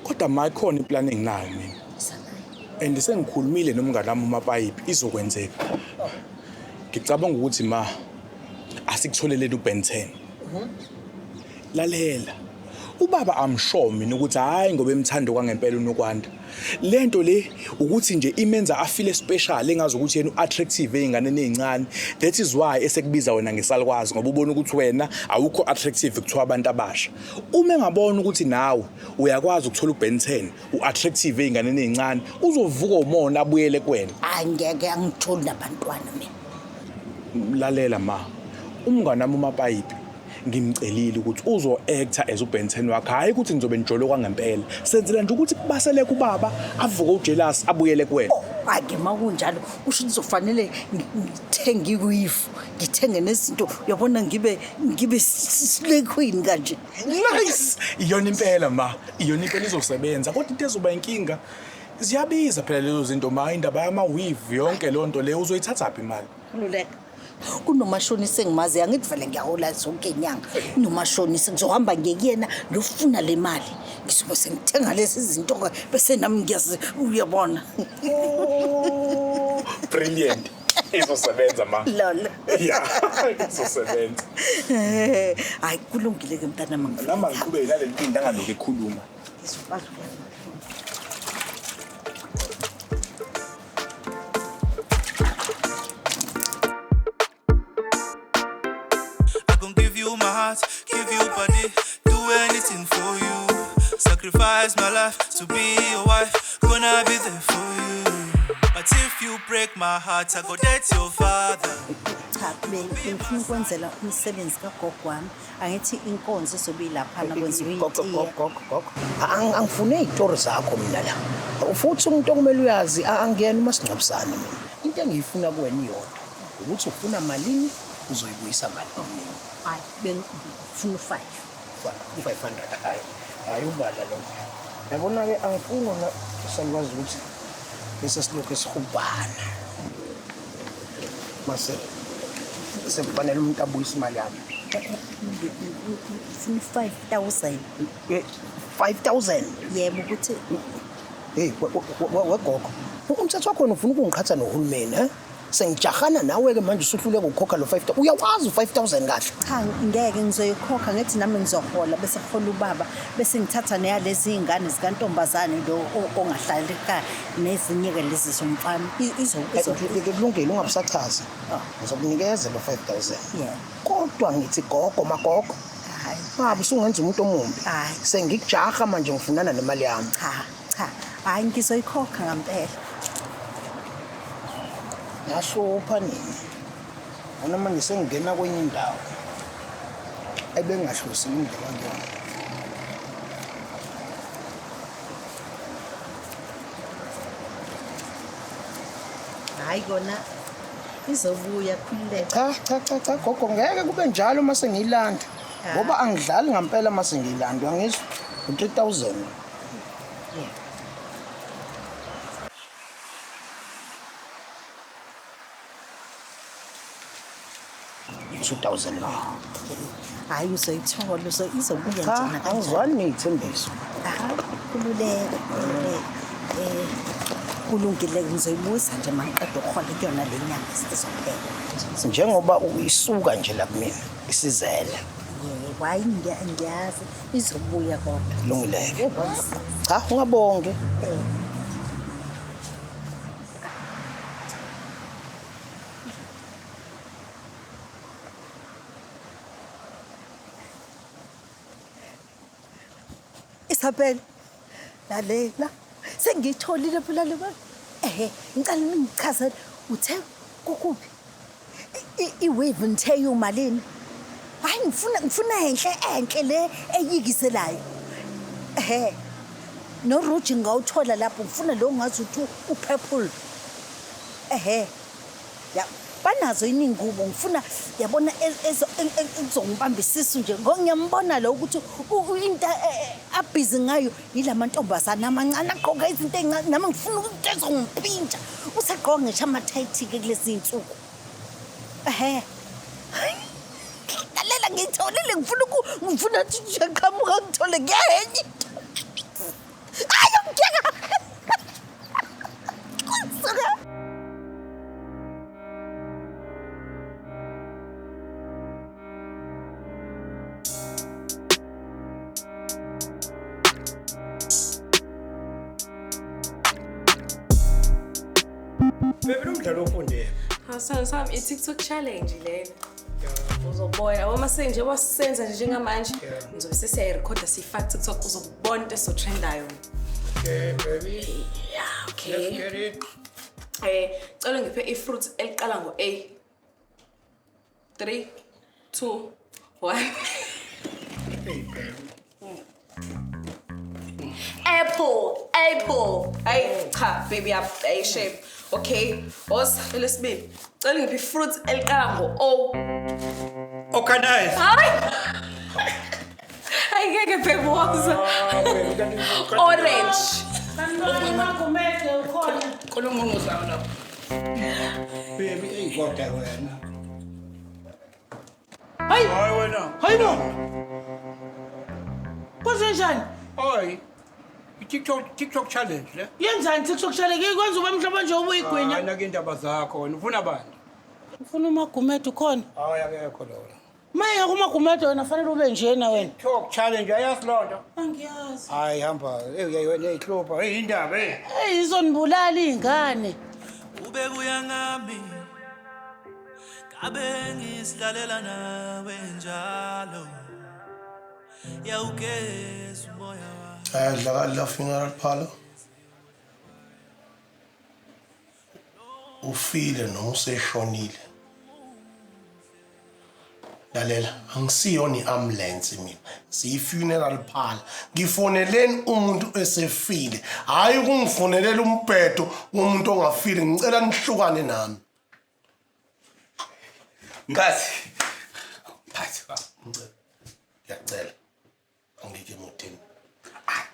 Kodwa ma ikhona iplan enginayo mina. And sengikhulumile nomngane wami uMapayipi izokwenzeka. Ngicabanga ukuthi ma asikutholeleni uBen 10. Lalela. Ubaba I'm sure mina ukuthi hayi ngoba emthando kwangempela uNokwanda. Lento le ukuthi nje imenza afile special engazi ukuthi yena uattractive einganeni ezincane. That is why esekubiza wena ngesalukwazi ngoba ubona ukuthi wena awukho attractive kuthiwa abantu abasha. Uma engabona ukuthi nawe uyakwazi ukuthola uBen 10 uattractive einganeni ezincane uzovuka umona abuyele kuwena. Hayi ngeke angitholi nabantwana mina. Lalela ma, umngane wami uMapayipi ngimcelile ukuthi uzo-acta as uBen 10 wakhe, hhayi ukuthi nizobe nijolo kwangempela. Senzela nje ukuthi kubaseleke ubaba avuke ujealous abuyele kuwena. Hhayi-ke uma kunjalo kusho ukuthi kuzofanele ngithenge iwivu, ngithenge nezinto, uyabona ngibe ngibe slay queen kanje. Nice! Iyona impela ma, iyona impela izosebenza kodwa into ezoba inkinga ziyabiza phela lezo zinto ma, indaba yama-weave yonke leyo nto leyo uzoyithathaphi imali? Khululeka. Kunomashonisa engimaziyo, angithi vele ngiyahola zonke iy'nyanga. Kunomashonisa ngizohamba ngiye kuyena ngiyofuna le mali. Ngizobe sengithenga lezi zinto-ke bese nami ngiyazi uyabona. Brilliant. Izosebenza ma. Lol. Yeah, izosebenza. Hayi kulungile-ke mntanami. Nami angiqhubeke naleli pinda angalokhu ekhuluma. Ngizokwazi ukuya. I gon' give you my heart, give you body, do anything for you. Sacrifice my life to be your wife, gonna be there for you. But if you break my heart, I go date your father. Cha, bengifuna ukwenzela umsebenzi kagogo wami. Angithi inkonzo izobe ilaphana kwenziwa Gogo, itiye. gogo, gogo, gogo. Angifune iy'tori zakho mina la. Futhi umuntu okumele uyazi angiyena umasingcwabisane mina. Into engiyifuna kuwena iyodwa ukuthi ufuna malini uzoyibuyisa malini. Hayi, bengifuna u-5. U-500 hayi. Hayi ubala lokho. Yabona-ke angifuni wona salukwazi ukuthi bese silokhu esihubhana. Mase sekufanele umuntu abuyise imali yakhe. Ngifuna u-5,000. 5,000? Yebo ukuthi Hey, wegogo. Umthetho wakhona ufuna ukungiqhatha nohulumeni, he? Sengijahana nawe-ke manje usuhluleka ukukhokha lo 5,000. Uyawazi u-5,000 kahle. Cha, ngeke ngizoyikhokha ngithi nami ngizohola bese kuhola ubaba bese ngithatha neyalezi iy'ngane zikantombazane lo ongahlali ekhaya nezinye-ke lezi zomfana. Kulungile ungabusachaza. Ngizokunikeza lo 5,000. Yeah. Kodwa ngithi gogo magogo. Ngabe usungenza umuntu omumbi. Sengikujaha manje ngifunana nemali yami. Cha, cha. Hayi ngizoyikhokha ngempela. Yahlupha nini? Bona manje sengingena kwenye indawo. Ebengahlosile ukungena kuyona. Hayi kona izobuya khululeka. Cha cha cha cha gogo ngeke kube njalo uma sengiyilanda. Ngoba angidlali ngempela uma sengiyilanda uyangizwa? U-3000. 2000 la. Hayi uzoyithola izobuya Cha, nje nakanjani. angizwani ney'thembiso. Hayi khululeka, khululeka. Kulungile ngizoyibuza nje mangiqeda ukuhola kuyona le nyanga esizophela. Njengoba isuka nje la kumina isizele. Yebo, hayi ngiyazi izobuya kodwa. Kulungile-ke. Cha, ungabongi. Thabela. Lalela. Sengiyitholile phela le mali. Ehhe, ngicela ningichazele uthe kukuphi? I-wave nithe iwumalini? Hayi ngifuna enhle enhle le eyikiselayo. Ehhe. Noruji ngawuthola lapho ngifuna lo ngathi uthi u-purple. Ehhe. Ya banazo yini iy'ngubo ngifuna yabona ezongibamba isisu nje ngoba ngiyambona lo ukuthi into abhizi ngayo yila mantombazane amancane agqoka izinto ey'ncane nami ngifuna into ezongipintsha usegqoka ngisho ama-tight-ke kulezi iy'nsuku. Ehhe. Lalela ngiyitholile ngifuna ngifuna nje qhamuka ngithole ngenye into. Ayi ngiyeka. Kusuka. Baby lo mdlalo ofunde. Hawu sami i-TikTok challenge lena. Uzobona yabo mase nje wasenza nje njengamanje ngizobe sesiyayirekhoda siyifaka TikTok uzobona into esotrendayo. Okay baby. Yeah, okay. Let's get it. Cela ngiphe i-fruit eliqala ngo-A. 3 2 1. Hey baby. Apple, apple. Hey, cha baby up, hey shape. Okay, woza elesibili. Cela ngiphe i-fruit eliqala ngo-O. Organize. Hayi. Hayi ngeke baby woza. Orange. Magumede ukhona. Khona ungqongqozayo lapho. Baby, eyi kodwa wena. Hayi. Hayi wena. Hayi no. Kwenzenjani? Hayi. I-TikTok challenge le. Yenzani TikTok challenge? Ikwenza ube mhlawumbe nje ubuyigwinya. Hayi nake indaba zakho wena ufuna bani? Ufuna uMagumede ukhona? Hayi akekho lona. Maye uMagumede wena fanele ube njena wena. TikTok challenge ayazi lonto. Angiyazi. Hayi hamba. Hey wena uyayihlupha. Hey indaba hey. Hey izonibulala izingane. Ube kuya ngami. Kabe ngisilalela nawe njalo. Yawugeza umoya wami. Ayadlakali la funeral parlor. Ufile noma useshonile. Lalela, angisiyona i-ambulance mina. Siyi-funeral parlor. Ngifoneleni umuntu esefile. Hhayi ukungifonelela umbhedo womuntu ongafile. Ngicela nihlukane nami. Mphathi. Mphathi. Ngiyacela. Angikho emotini.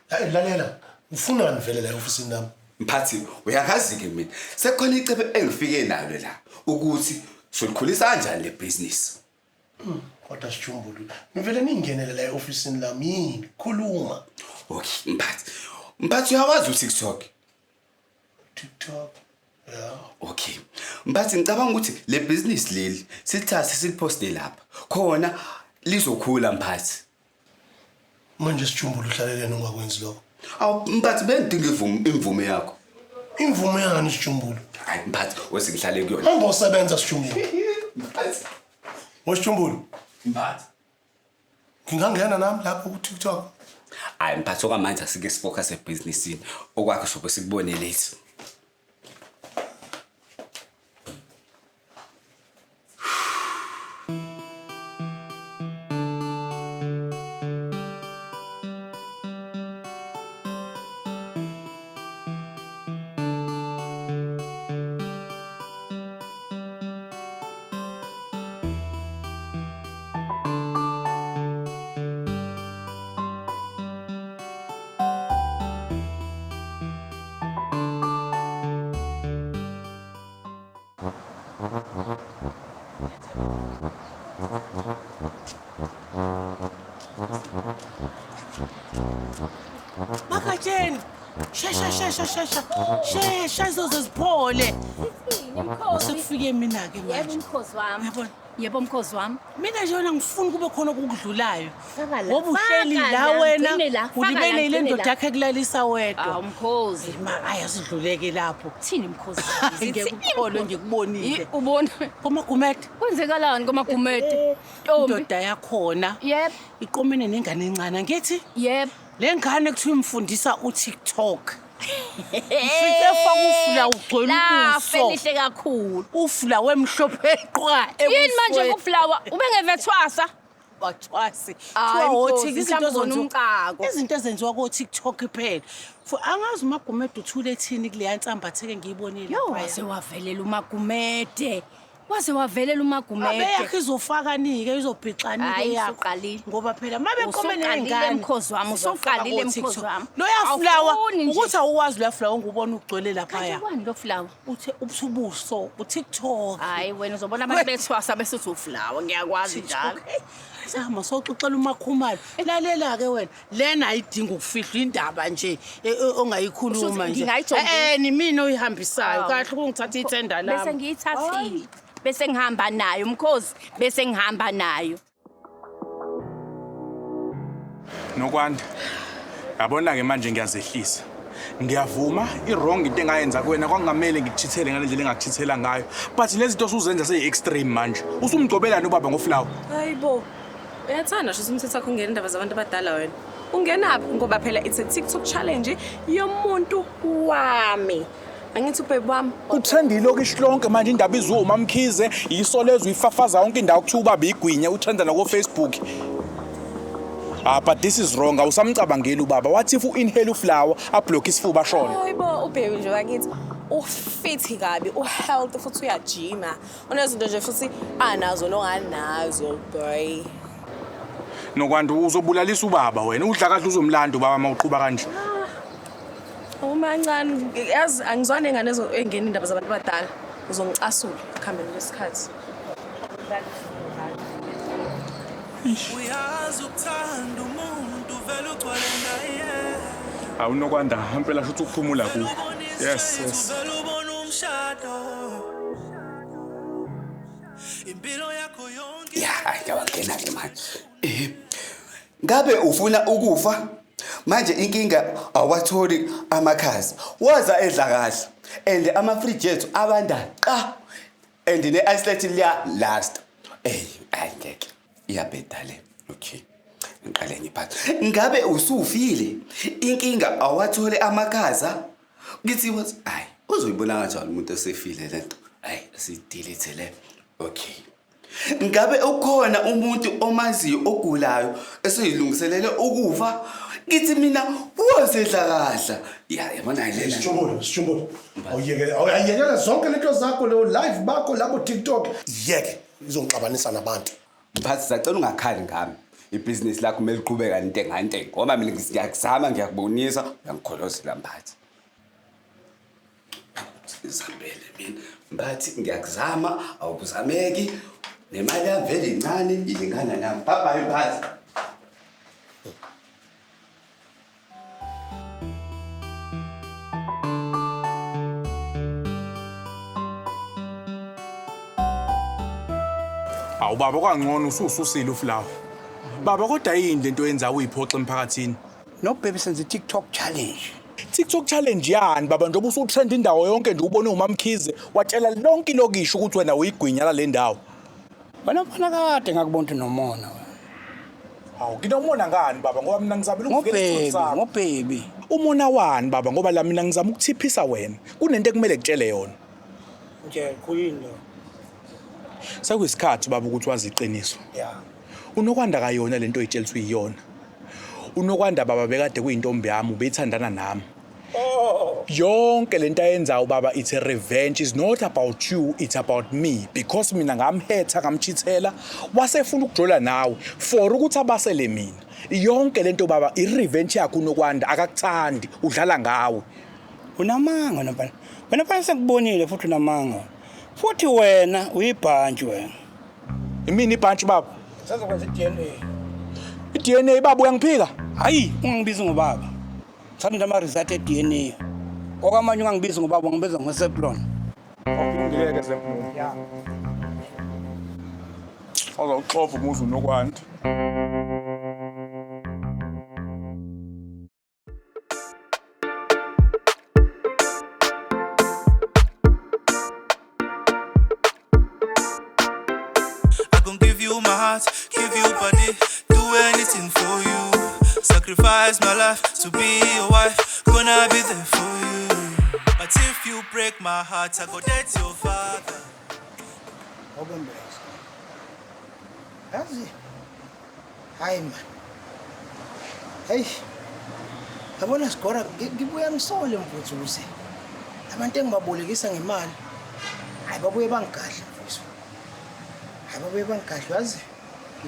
Hayi lalela, ufunani vele la e-ofisini lami? Mphathi, uyakazi-ke mina. Sekukhona icebo engifike nalo la ukuthi solikhulisa kanjani le business. Kodwa Sijumbulu, nivele ningenele la e-ofisini lami yini? Khuluma. Okay, Mphathi. Mphathi uyawazi uTikTok? TikTok. Yeah. Okay. Mphathi ngicabanga ukuthi le business leli silithathe siliposte lapha. Khona lizokhula mphathi. Manje Sijumbulu uhlaleleni ungakwenzi lokho? Awu mphathi bengidinga imvume yakho. Imvume yani Sijumbulu? Hayi mphathi, wesingihlale kuyona. Hamba usebenza Sijumbulu. Mphathi. Wesijumbulu. Mphathi. Ngingangena nami lapho ku TikTok. Hayi mphathi okwamanje asike sifocus ebhizinisini. Okwakho sobe sikubone late. Makatsheni, shesha shesha shesha shesha izoze ziphole. Sekufike mina-ke Yebo manje. mkhozi wami. Uyabona? Yebo mkhozi wami. Mina nje wena ngifuna kube khona okukudlulayo. Faka la, Ngoba uhleli faka la la, wena, ngigcine la, faka la, ulibele ile ngigcine ndoda la. yakho ekulalisa wedwa. Awu mkhozi. Ma hayi asidluleke lapho. Thini mkhozi? Ngeke ukukholwe ngikubonile. Ubona. KoMagumede. Kwenzekalani koMagumede? Ntombi. Indoda yakhona. Yebo. Iqomene nengane encane angithi? Yebo. Le ngane kuthiwa imfundisa uTikTok. Mfice faka ufula ugcwele Lafe ubuso. lihle kakhulu. Ufula wemhlophe qwa. Yini manje kuflawa? Ubengevethwasa? Wathwasi. Hayi, Kuthiwa Nkosi, oTik- izinto mhlawumbe ubona ezenziwa- umcako. Izinto ezenziwa ko-TikTok phela. Angazi uMagumede uthule ethini kuleya nsambatheke ngiyibonile. Yo, waze wavelela uMagumede. Waze wavelela uMagumede. Abe yakhe izofaka-nike izobhixanike Hayi, yakho. usuqalile. Ngoba phela uma beqome Usuqalile ney'ngane mkhozi wami, zizofaka usuqalile ko-TikTok. mkhozi wami. Loya fulawa Awufuni nje. ukuthi awuwazi loya fulawa ongubona ugcwele laphaya. Kanti wani lo fulawa? Uthe ubuthi ubuso uTikTok. Hayi wena uzobona abantu bethwasa bese uthi ufulawa, ngiyakwazi njalo. Sahamba soxoxela uMakhumalo. Lalela-ke wena, lena ayidingi ukufihlwa indaba nje ongayikhuluma Kushuthi nje. ngingayijongisa. Ni mina oyihambisayo Awu. kahle ukungithatha ithenda lami. Bese ngiyithathile. Bese ngihamba nayo mkhozi, bese ngihamba nayo. Nokwanda, yabona-ke manje ngiyazehlisa. Ngiyavuma i-wrong into engayenza kuwena, kwakungamele ngikuchithele ngale ndlela engakuchithela ngayo. But lezi zinto osuzenza seyi-extreme manje. Usumgcobelani ubaba ngofulawa? Hayi bo. Uyathanda sho umthetho wakho ungena indaba zabantu abadala wena. Ungenaphi ngoba phela it's a TikTok challenge yomuntu wami. Angithi ubhebi wami. Utrend ilokishi lonke manje indaba izwe uMamkhize, yisolezwe uyifafaza yonke indawo kuthiwa ubaba igwinya, utrenda nako-Facebook. Ah, but this is wrong. Awusamcabangeli ubaba. Wathi if u-inhale uflower, ablock isifuba ashone. Hayibo ubhebi nje wakithi ufithi kabi, uhealthy futhi uyajima. Unezinto nje futhi anazo nonganazo boy. Nokwanda uzobulalisa ubaba wena. Udla kahle uzomlanda ubaba uma uqhuba kanje. Umancane yazi angizwane ngane engena indaba zabantu abadala. Uzongicasula ekuhambeni kwesikhathi. Uyazi ukuthanda umuntu vele ugcwale ngaye. Hawu Nokwanda, impela shuthi ukuphumula ku. Yes. Vele ubona umshado. Impilo yakho yonke Ya, hayi ngiyawangena-ke manje. Ngabe ufuna ukufa? Manje inkinga awatholi amakhaza. Waza edla kahle. And ama-fridge ethu abanda qa. And ne-ice liya last. Hayi ngeke. Iyabheda le. Okay. Ngiqale ngiphathe. Ngabe usufile? Inkinga awathole amakhaza? Ngithi what? Hayi, uzoyibona kanjani umuntu osefile lento? Hayi, sidelete le. Okay. Ngabe ukhona umuntu omaziyo ogulayo eseyilungiselele ukufa? Ngithi mina wozedla kahle. Ya, yabona lena. Sijumbulo, sijumbulo. Awuyekele, awuyekele zonke lento zakho leyo live bakho lapho TikTok. Yeke, izongixabanisa nabantu. Mphathi, sacela ungakhali ngami. Ibhizinisi lakho kumele liqhubeke ntenga ntenga ngoba mina ngiyakuzama ngiyakubonisa, uyangikholozela mphathi. Sizambele mina. Mphathi ngiyakuzama, awukuzameki. Nemali yami vele incane ilingana nami. Bye bye mphathi. Awu baba kwangcono usususile uflower. Baba kodwa yini lento oyenza uyiphoxa emphakathini? No baby senze TikTok challenge. TikTok challenge yani baba njengoba usutrend indawo yonke nje ubone uMamkhize watshela lonke ilokishi ukuthi wena uyigwinya la le ndawo. Wena mfana kade ngakubona ukuthi unomona wena. Hawu nginomona ngani baba ngoba mina ngizamile ukuvikela isithunzi sakho. Ngobhebi. Umona wani baba ngoba la mina ngizama ukuthiphisa wena. Kunento ekumele kutshele yona. Nje kuyini lo? Sekuyisikhathi baba ukuthi wazi iqiniso. Yeah. Unokwanda kayona lento oyitshela ukuthi uyiyona. Unokwanda baba bekade kuyintombi yami ubethandana nami. Yonke lento ayenzayo baba it's a revenge, it's not about you, it's about me because mina ngamhetha ngamchithela wasefuna ukujola nawe for ukuthi abasele mina. Yonke lento baba i revenge yakhe uNokwanda akakuthandi udlala ngawe. Unamanga wena mfana. Wena mfana sengikubonile futhi unamanga. Futhi wena uyibhantshi wena. Imini ibhantshi baba? Sazokwenza i-DNA. I-DNA baba uyangiphika? Hayi, ungangibizi ngobaba. Ngithanda ama result e-DNA. Okwamanje ungangibizi ngobaba, ungibiza ngoSeplon. Awulungileke Seplon. Yeah. Awuxova umuzi uNokwanda. I gon' give you my heart, give you body, do anything for you. Sacrifice Sacrifice my life to be your wife. Gonna be there for you. But if you break my heart, I go date your father. Awubembeza. Yazi. Hayi man. Hey. Yabona sigora ngibuya ngisole mfuthu ukuze abantu engibabolekisa ngemali hayi babuye bangigadle mfuthu. Hayi babuye bangigadle yazi.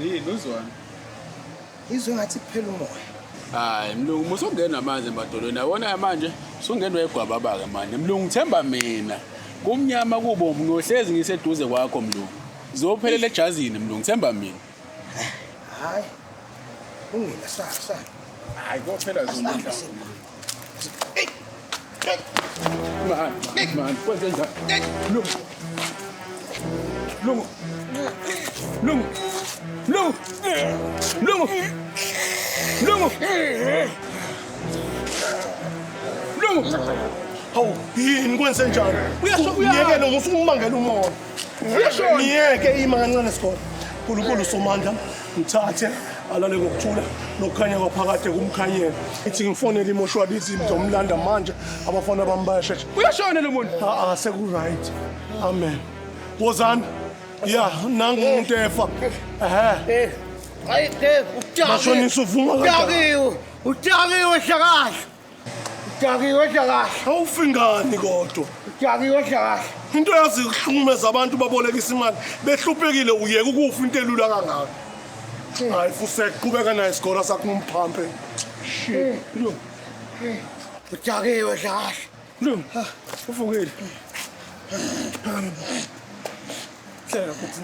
Yini uzwana? Izwe ngathi kuphela umoya. Hayi mlungu musungena manje emadolweni yabona manje usungenwe egwababa-ke manje mlungu themba mina kumnyama kubomvu ngiyohlezi ngiseduze kwakho mlungu zophelela ejazini mlungu themba mina. Hayi. Ungena sa sa. Hayi kophela zona. Man, man, kwenze njani? Mlungu. Mlungu. Mlungu. Mlungu. Mlungu. Mlungu. Mlungu. Hawu, yini kwenze njani? Uyeke lo usungibangela umoya. Ngiyeke ima kancane sikole. Nkulunkulu Somandla, ngithathe alale ngokuthula nokukhanya kwaphakade kumkhanyela. Ithi ngifonele imoshwali ithi ngizomlanda manje abafana bami bayashesha. Uyashona lo muntu. Ah, seku right. Amen. Wozani. Ya, nangu umuntu efa. Ehhe. Hayi ke udakiwe. Mashonisa uvuma kanjani? Udakiwe. Udakiwe hlakahle. Udakiwe hlakahle. Awufingani kodwa. Udakiwe hlakahle. Into yazi ukuhlukumeza abantu babolekisa imali behluphekile uyeke ukufa into elula kangaka. Hayi fusek qhubeka naye isigora sakho umphampe. Shit. Mlungu. Udakiwe hlakahle. Mlungu. Uvukile. Hleka futhi.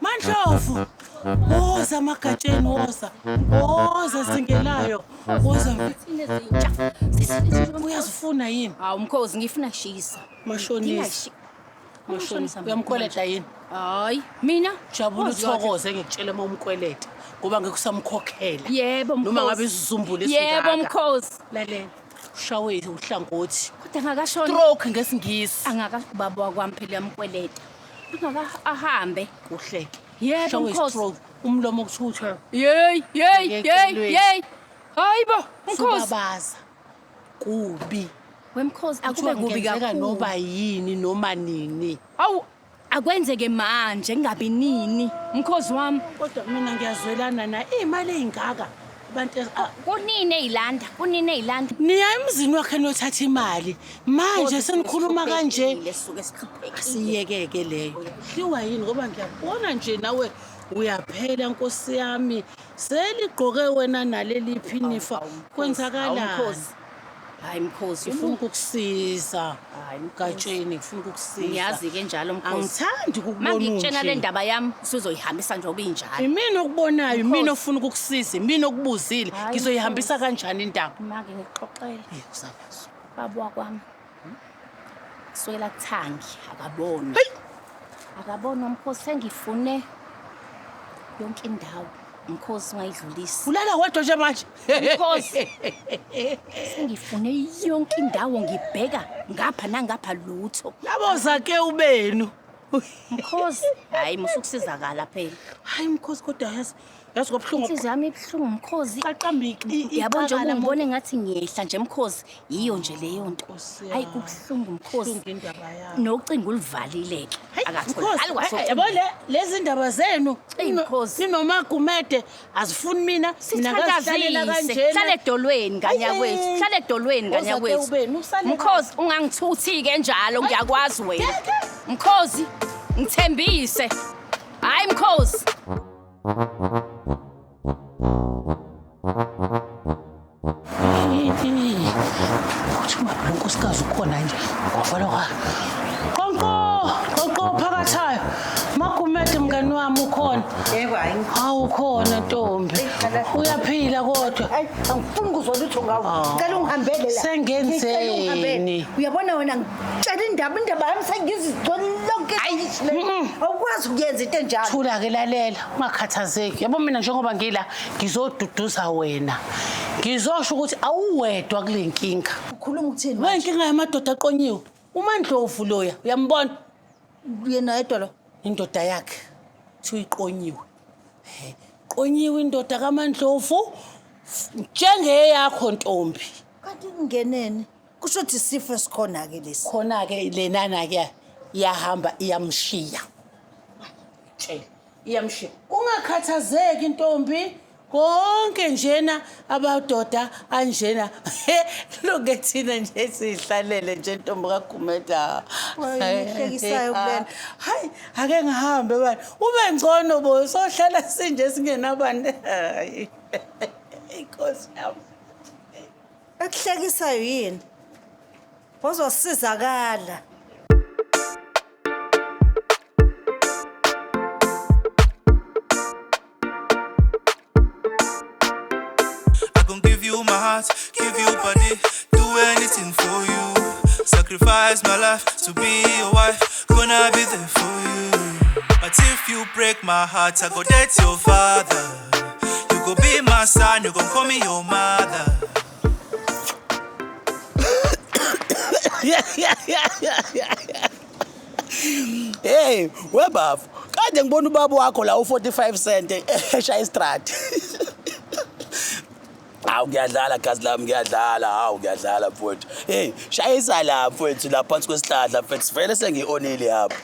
Mandlovu, woza magatsheni woza. Woza singelayo. Woza. Uyazifuna yini? Hawu mkhozi ngifuna shisa. Mashonisa. Mashonisa. Uyamkweleta yini? Hayi, mina Jabula uthokoze ngikutshela uma umkweleta ngoba ngeke usamkhokhela. Yebo mkhozi. Noma ngabe isizumbulu esingaka. Yebo mkhozi. Lalela. Ushawe uhlangothi. Kodwa angakashona. Stroke ngesingisi. Angaka baba wakwami phela uyamkweleta. Angaka ahambe. Kuhleke. Yebo Ushawe mkhozi. stroke. Umlomo okuthutha. Yey, yey, yey, yey. Hayibo, mkhozi. Subabaza. Kubi. Wemkhozi Kuthiwa akube kubi kungenzeka kakhulu. Noba yini noma nini. Awu, akwenzeke manje kungabi nini. Mkhozi wami. Kodwa mina ngiyazwelana na imali eyingaka. Abantu kunini eyilanda, kunini eyilanda. Niya emzini wakhe niyothatha imali. Manje senikhuluma kanje. Suke sihluphekile. Asiyekeke leyo. Hliwa yini ngoba ngiyabona nje nawe uyaphela nkosi yami. Seligqoke wena naleli phinifa. Kwenzakalani? Mkhozi. Hayi mkhozi, Ngifuna ukukusiza. Hayi mkhozi. Gatsheni ngifuna ukukusiza. Ngiyazi ke njalo mkhozi. Angithandi ukukubona Mangikutshena unje. le ndaba yami usuzoyihambisa njengoba injalo. Imina okubonayo, imina ofuna ukukusiza, imina okubuzile. Hayi, Ngizoyihambisa kanjani indaba? Make ngikuxoxele. Usanazo. Baba wakwami. Kusukela kuthangi akaboni. Akaboni mkhozi sengifune yonke indawo. Mkhozi ungayidlulisi. Ulala wedwa nje manje. Mkhozi. Sengifune yonke indawo ngibheka ngapha nangapha lutho. Labo zake ubenu. Mkhozi, hayi musukusizakala phela. Hayi mkhozi kodwa yazi yazi kwabuhlungu. Inhliziyo yami ibuhlungu mkhozi. Qaqambi Yabo nje ungibone ngathi ngiyehla nje mkhozi, yiyo nje leyo nto. Hayi kubuhlungu mkhozi. Buhlungu indaba yakho. Nocingo uluvalile ke. Mkhozi, Akatholakali yabo le lezi ndaba zenu ninomagumede azifuni mina mina ngazihlalela kanjena. Hlala edolweni ngane yakwethu. Hlala edolweni ngane Ozake yakwethu. ubenu, usale Mkhozi ungangithuthi ke njalo ngiyakwazi wena. Mkhozi ngithembise. Hayi mkhozi. Kuthiwa lo nkosikazi ukhona nje kwavala kwa. Qonqo, qonqo phakathayo. Magumede mngani wami ukhona. Yebo, hayi. Hawu khona ntombi. Uyaphila kodwa. Angifuni ukuzwa lutho ngawe. Cela ungihambele la. Sengenzeni? Ngicela ungihambele. Uyabona wena ngitshela indaba indaba yami sengizigcwele lonke ilizwi le. Awukwazi ukuyenza into enjalo. Thula ke lalela, ungakhathazeki. Yabo mina njengoba ngila ngizoduduza wena. Ngizosho ukuthi awuwedwa kule nkinga. Ukhuluma ukuthini? We inkinga yamadoda aqonyiwe. UMandlovu loya uyambona? Yena yedwa lo. Indoda yakhe kuthiwa iqonyiwe. He, Qonyiwe indoda kaMandlovu njengeyakho ntombi. Kanti kungeneni? Kusho ukuthi isifo esikhona ke lesi. Khona ke lenana ke iyahamba iyamshiya. Tshela iyamshiya. Ungakhathazeki ntombi. Konke njena abadoda anjena loke thina nje sihlalele nje ntombi kaGumeda. Wayehlekisayo kulena. Hayi ake ngihambe bani. Ube ngcono bo sohlala sinje singenabani. Hayi. Inkosi yami. Ekuhlekisayo yini? Uzosizakala. I gon' give you my heart, give you body, do anything for you. Sacrifice my life to be your wife, gonna be there for you. But if you break my heart, I go date your father. You go be my son, you gon' call me your mother. Hey, webafu. Kade ngibona ubaba wakho la u45 cent eshaya istrati. Hawu ngiyadlala gazi lami ngiyadlala, hawu ngiyadlala mfowethu. Hey, shayisa la mfowethu la phansi kwesihlahla mfethu vele sengionile apha.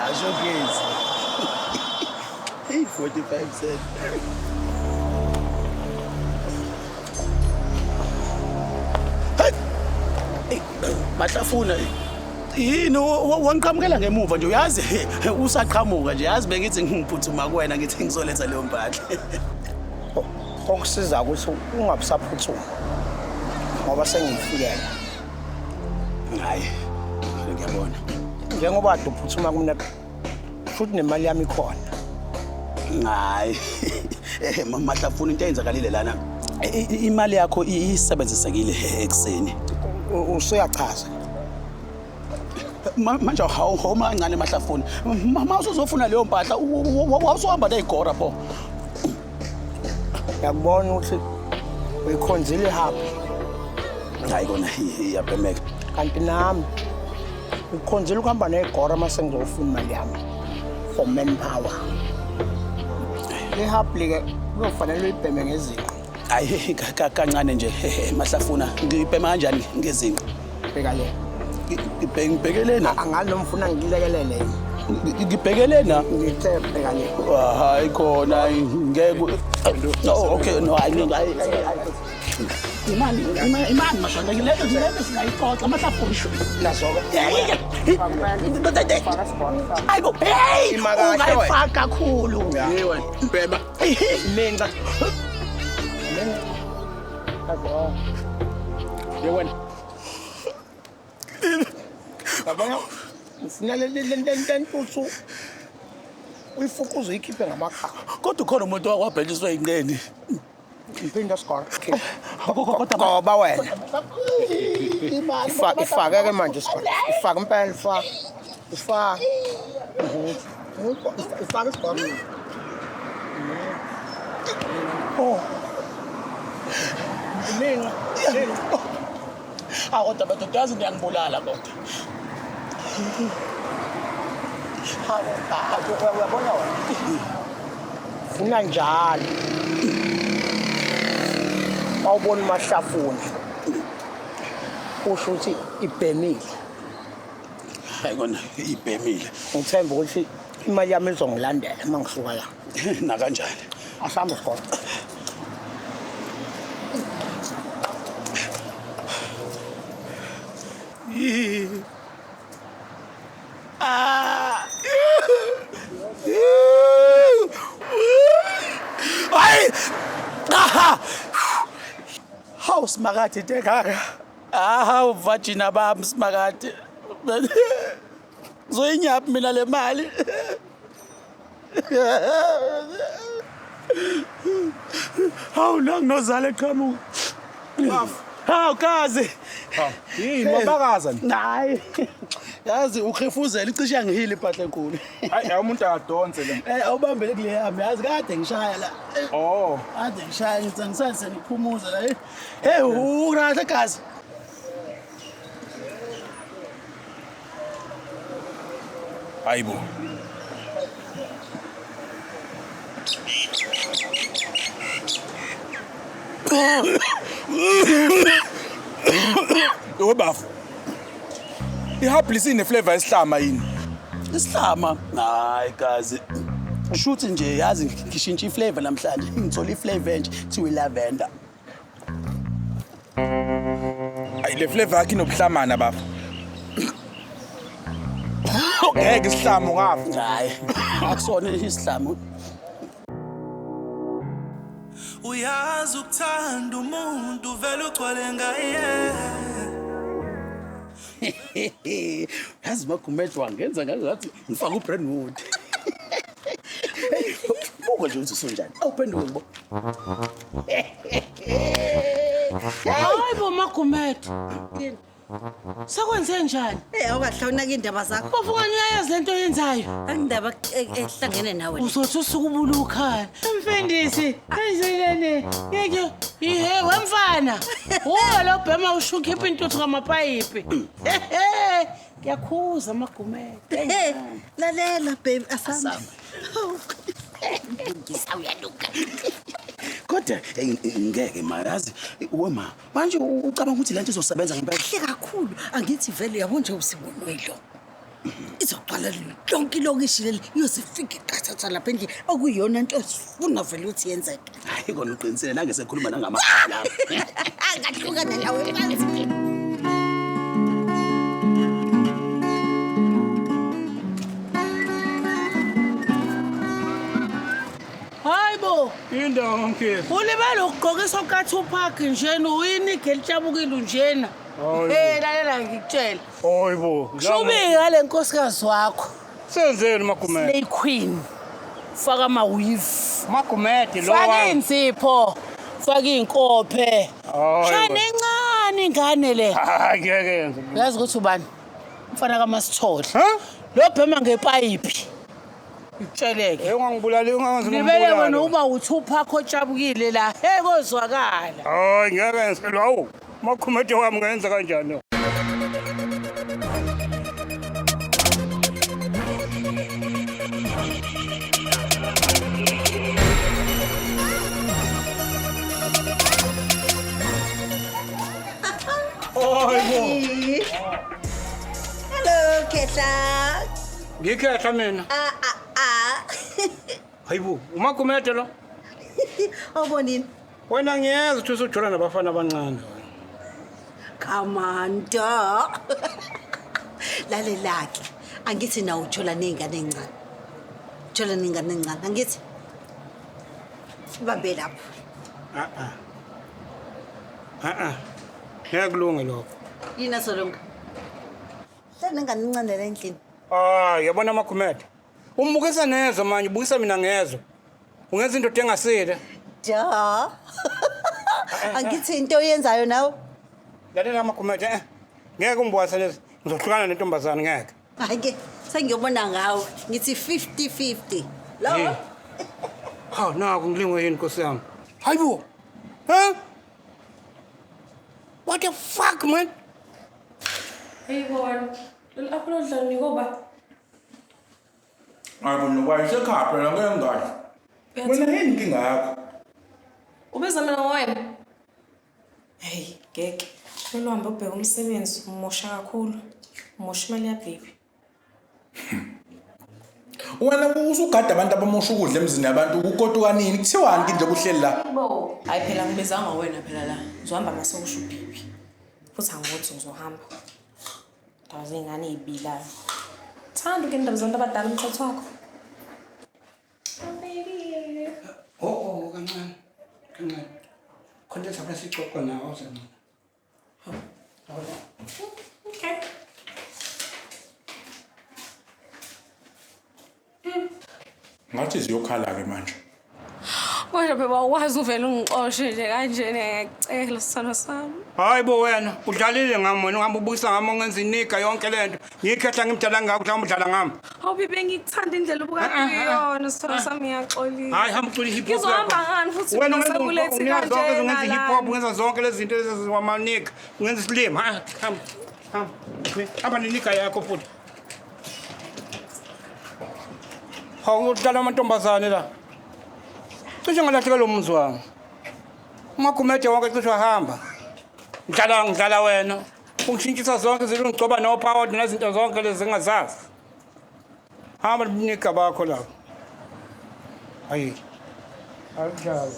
Asho kids. Hey, 45 cent. Hey, Mahlafuna yini wangiqhamukela ngemuva nje uyazi usaqhamuka nje yazi bengithi ngiphuthuma kuwena ngithi ngizoletha leyo mpahla. Okusiza ukuthi ungabusaphuthuma ngoba sengifikela. Hayi, ngiyabona. Njengoba kade uphuthuma kumina futhi nemali yami ikhona. Hayi. Mahlafuna into eyenzakalile lana. Imali yakho isebenzisekile ekuseni. Usuyachaza. Manje awuma kancane Mahlafuna. Uma usuzofuna leyo mpahla wawusuhamba ney'gora pho. Ngiyakubona ukuthi uyikhonzile ihabu. Hayi kona iyabhemeka. Kanti nami ngikhonzile ukuhamba ney'gora uma sengizofuna imali yami for manpower. Ihabu ke kuyofanele uyibheme ngezinqa. Hayi kancane nje Mahlafuna ngibhema kanjani ngezinqa? Bheka le. Ngibhekelena. Angazi noma ufuna ngilekelele yini. Ngibhekelena. Ngithe bheka le. Hayi khona ngeke. No, okay, no, hayi hayi. Imali, imali mashonda ngilento ngilento singayixoxa Mahlafuna. Nazo-ke. Hayibo, hey, Ima kahle wena. ungayifaka kakhulu. Hey wena, bhema. Minca. Minca. Nazo. Ye wena. Yabona ngifuna le ntuthu uyifuquze uyikhiphe ngamakhala. Kodwa ukhona umuntu wakwabhetshiswa inqeni. Ngiphinda sigora. Goba wena. Ifake ke manje isigora. Ifake impela ifake. Ifake. Ifake isigora. Oh. Minca. Awu kodwa madoda yazi niyangibulala kodwa. Uyabona wena. Funa njalo. Awubona uMahlafuna. Usho ukuthi ibhemile. Hayi kona ibhemile. Ngithemba ukuthi imali yami izongilandela uma ngisuka la. Nakanjani? Asambe sikole. Ah. Hayi. Aha. Hawu simakade into engaka. Hawu vagina bami simakade. Zoyinyaphi mina le mali. Hawu la nginozala eqhamuka. Hawu kazi. Yini wabakaza ni? Hayi. Yazi ukhefuzela icishe yangihila impahla enkulu. Hayi umuntu akadonse le. Eh awubambele kule yami yazi kade ngishaya la. Oh. Kade ngishaya ngithi angisazi seniphumuza la. Hey urahle kazi. Hayibo. Webafu. Ihabli sine flavor esihlama yini? Isihlama? Hayi kazi. Shuthi nje yazi ngishintsha iflavor namhlanje. Ngithola iflavor entsha kuthiwa ilavender. Ayi le flavor yakhe inobuhlamana bafu. Ngeke isihlama ungafa. Hayi. Akusona isihlama. Uyazi ukuthanda umuntu vele ugcwale ngaye. Yazi Magumede wangenza ngathi ngifaka uBrandwood. Buka nje ukuthi usunjani. Awuphenduke bo. Hayi bo Magumede. Sekwenze njani? Eh awukahlawunaka indaba zakho. Bofu uyayazi lento oyenzayo. Angindaba ehlangene nawe. Uzothi usuke ubula ukhala. Mfundisi, kanjani? Ngeke ihe wemfana. Uwe lo bhema usho ukhipha intuthu ngamapayipi. Ehe, ngiyakhuza Magumede. Lalela baby asambe. Ngisawuyaluka. Kodwa ngeke ma yazi wema manje ucabanga ukuthi lento izosebenza ngempela? Kahle kakhulu angithi vele yabo nje usibonwe lo. Izoqala lonke ilokishi leli iyozifika iqathatha lapha endlini okuyiyona into esifuna vele ukuthi yenzeke. Hayi kona uqinisile nange sekhuluma nangamagama. Angahlukana nawe phansi. Hayibo. Indawo mkhize. Ulibele ukugqokisa okaTupac njena uyinige elitshabukile njena. Eh lalela ngikutshela. Hayibo. Shubika le nkosikazi wakho. Senzeni Magumede? Slay Queen. Faka ama weave. Magumede lo. Faka insipho. Faka inkophe. Shane encane ingane le. Hayi ngeke yenze. Uyazi ukuthi ubani? Umfana kaMasithole. Lo bhema ngepayipi. Itsheleke. Eh ungangibulali ungangazi ngibulala. Libele wena uma uTupac otshabukile la. Hey kozwakala. Hayi ngeke yenze lo. Magumede wami ngenza kanjani? Hello Khehla. Ngikhehla mina. Hayibo, uMagumede lo. Awubonini? Wena ngiyeza ukuthi usujola nabafana abancane. Come on, dog. Lalela ke. Angithi nawe ujola nezingane ezincane. Ujola nezingane ezincane, angithi? Ibambe lapho. Ngeke kulunge lokho. Yini asolunga? Hlala nengane encane la endlini. Ah, yabona Magumede. Umbukisa nezwe manje, ubukisa mina ngezwe. Ungenza into engasile. Ja. Angithi into oyenzayo nawe. Lalela Magumede, ngeke ungibuwase lezi. Ngizohlukana nentombazane ngeke. Hayi ke, sengiyobona ngawe. Ngithi 50-50. Lo. Hawu naku ngilingwe yini Nkosi yami. Hayibo. Huh? What the fuck man? Hey boy, lolu apple odla nikoba. Hayi bo nokwayise phela ngeke ngadli. Wena yini inkinga yakho? Ubiza mina ngowena? Hey, ngeke. Kumele uhambe ubheke umsebenzi, umosha kakhulu. Umosha imali yababy. Wena usugada abantu abamosha ukudla emzini yabantu ukukotuka nini? Kuthiwani ke nje kuhleli la? Hayi phela ngibizanga wena phela la. Uzohamba mase usho ubaby. Futhi angithi uzohamba. Ndaba zey'ngane ey'bilayo. Thanda ke indaba zabantu abadala umthetho wakho. Baby. Oh kancane. Kancane. Khona lapha sixoxa nawe awuze. Okay. Ngathi ziyokhala-ke manje. Kodwa phela awukwazi uvele ungixoshe nje kanjena ngiyakucela sithando sami. Hayi bo wena, udlalile ngami wena, uhamba ubuyisa ngami ungenza inika yonke lento. Ngiyikhehla ngimdala ngakho mhlawumbe udlala ngami. Hawu bibe ngikuthanda indlela obukade uyona sithando sami ngiyaxolisa. Hayi hamba ucula i-hip hop. Ngizohamba ngani futhi Wena mina sekulethi ungenza zonke kanjena ungenza i-hip hop, ungenza zonke lezi zinto lezi wamanika, ungenza isilima. Ha, hamba. Hamba. Hamba nenika yakho futhi. Hawu udlala amantombazane la. Cishe ngalahlekelwa umuzi wami. Umagumede wonke cishe wahamba. Ngidlala ngidlala wena. Ungishintshisa zonke izinto ungigcoba nophawuda nezinto zonke lezi engazazi. Hamba niga bakho lapho. Hayi. Awudlali.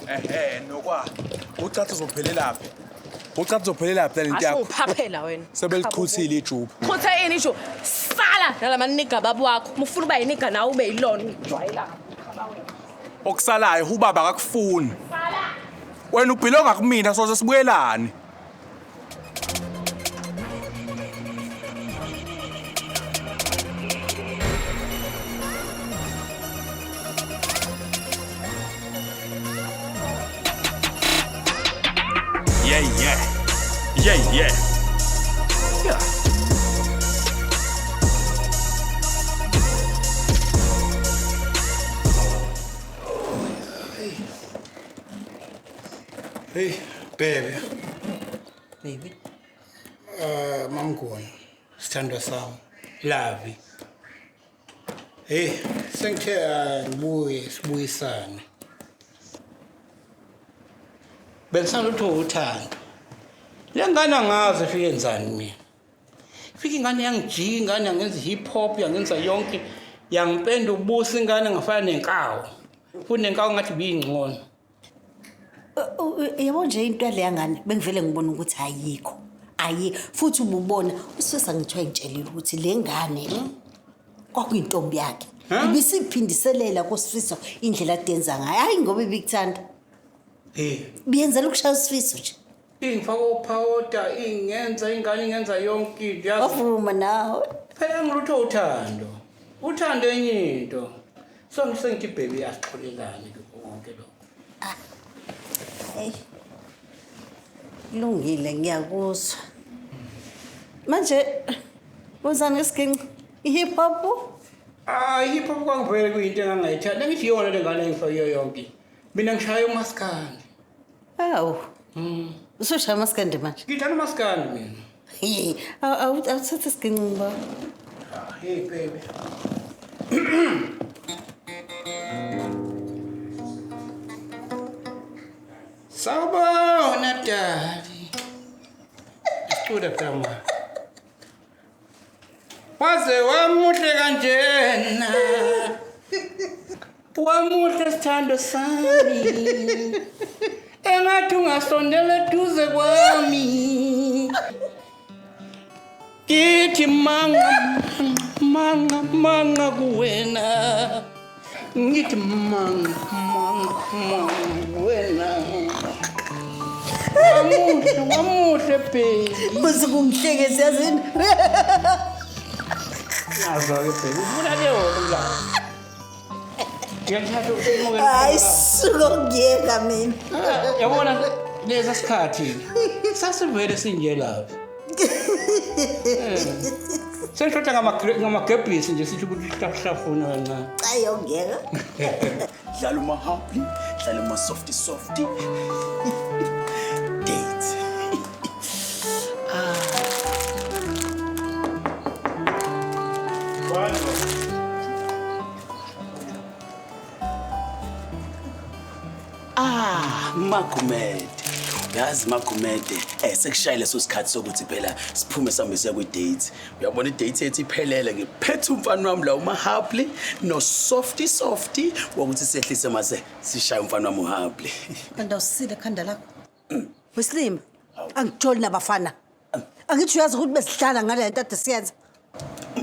Ehhe nokwa. Ucathi uzophelelaphi? Ucathi uzophelelaphi lento yakho? Asuphaphela wena. Sebelichuthile ijuba. Chuthe ini nje? Sala nalamanigga baba wakho. Uma ufuna uba yinigga nawe ube yilona ungijwayela. Okusalayo ubaba akakufuni. Wena ubhilonga kumina soze sibuyelane. Yeah, yeah. Yeah, yeah. Yeah. Hey, baby. Baby. Mamgoni, sithandwa sami. Lavi. Hey, sengithe ngibuye sibuyisane. Bengisalutho uthando. Le ngane angazi ifike yenzani mina. Ifike ingane yangijika, ingane yangenza hip hop, yangenza yonke, yangipenda ubuso ingane ngafana nenkawu. Futhi nenkawu ngathi biyingcono. Yabo nje into yaleya ngane bengivele ngibona ukuthi ayikho. Ayi futhi ububona usisa ngithiwa ngitshelile ukuthi le ngane le kwakuyintombi yakhe. Ibisiphindiselela kuSifiso indlela adenza ngayo. Hayi ngoba ibikuthanda. Eh. Biyenzela ukushaya uSifiso nje. Ingifaka uphawuda, ingenza ingane ingenza yonke into. Yazi. Wavuma nawe. Phela ngilutho uthando. Uthando enye into. So ngisengithi baby asixolelane kukho konke lokho. Hey. Kulungile ngiyakuzwa. Manje wenzani ngesiginci? I-hip hop? Ah, i-hip hop kwangivele kuyinto engangayithanda. Ngithi iyona le ngane engifake yonke. Mina ngishaya umaskandi. Hawu. Usushaya umaskandi manje? Ngithanda umaskandi mina. Hey, awuthathe isiginci ngiba. Hey baby. Sawubona dali. Isicula phela ma. Waze wamuhle kanjena. Wamuhle sithando sami. Engathi ungasondela eduze kwami. Ngithi manga manga manga kuwena. Ngithi manga manga manga kuwena. Wamuhle wamuhle baby. Usukungihleke siyazini. Nazo-ke baby. Ufuna leyo la. Ngiyakuthatha ukumukela. Hayi suka ngiyeka mina. Yabona leza sikhathi sasivele sinje lapha. Sengishota ngamagebhisi nje sithi ukuthi hlafuna kancane. Hayi ongiyeka. Dlala uma-happy, dlala uma-softy softy. Date. Ah, Magumede. Yazi Magumede, sekushayile leso sikhathi sokuthi phela siphume sihambe siya kwi-date. Uyabona i-date yethu iphelele ngiphethe umfana wami la uMahapli no softy softy wokuthi sehlise mase sishaye umfana wami uHapli. Kanti awusile ekhanda lakho. Wesilima, angijoli nabafana. Angithi uyazi ukuthi besidlala ngale nto ade siyenza.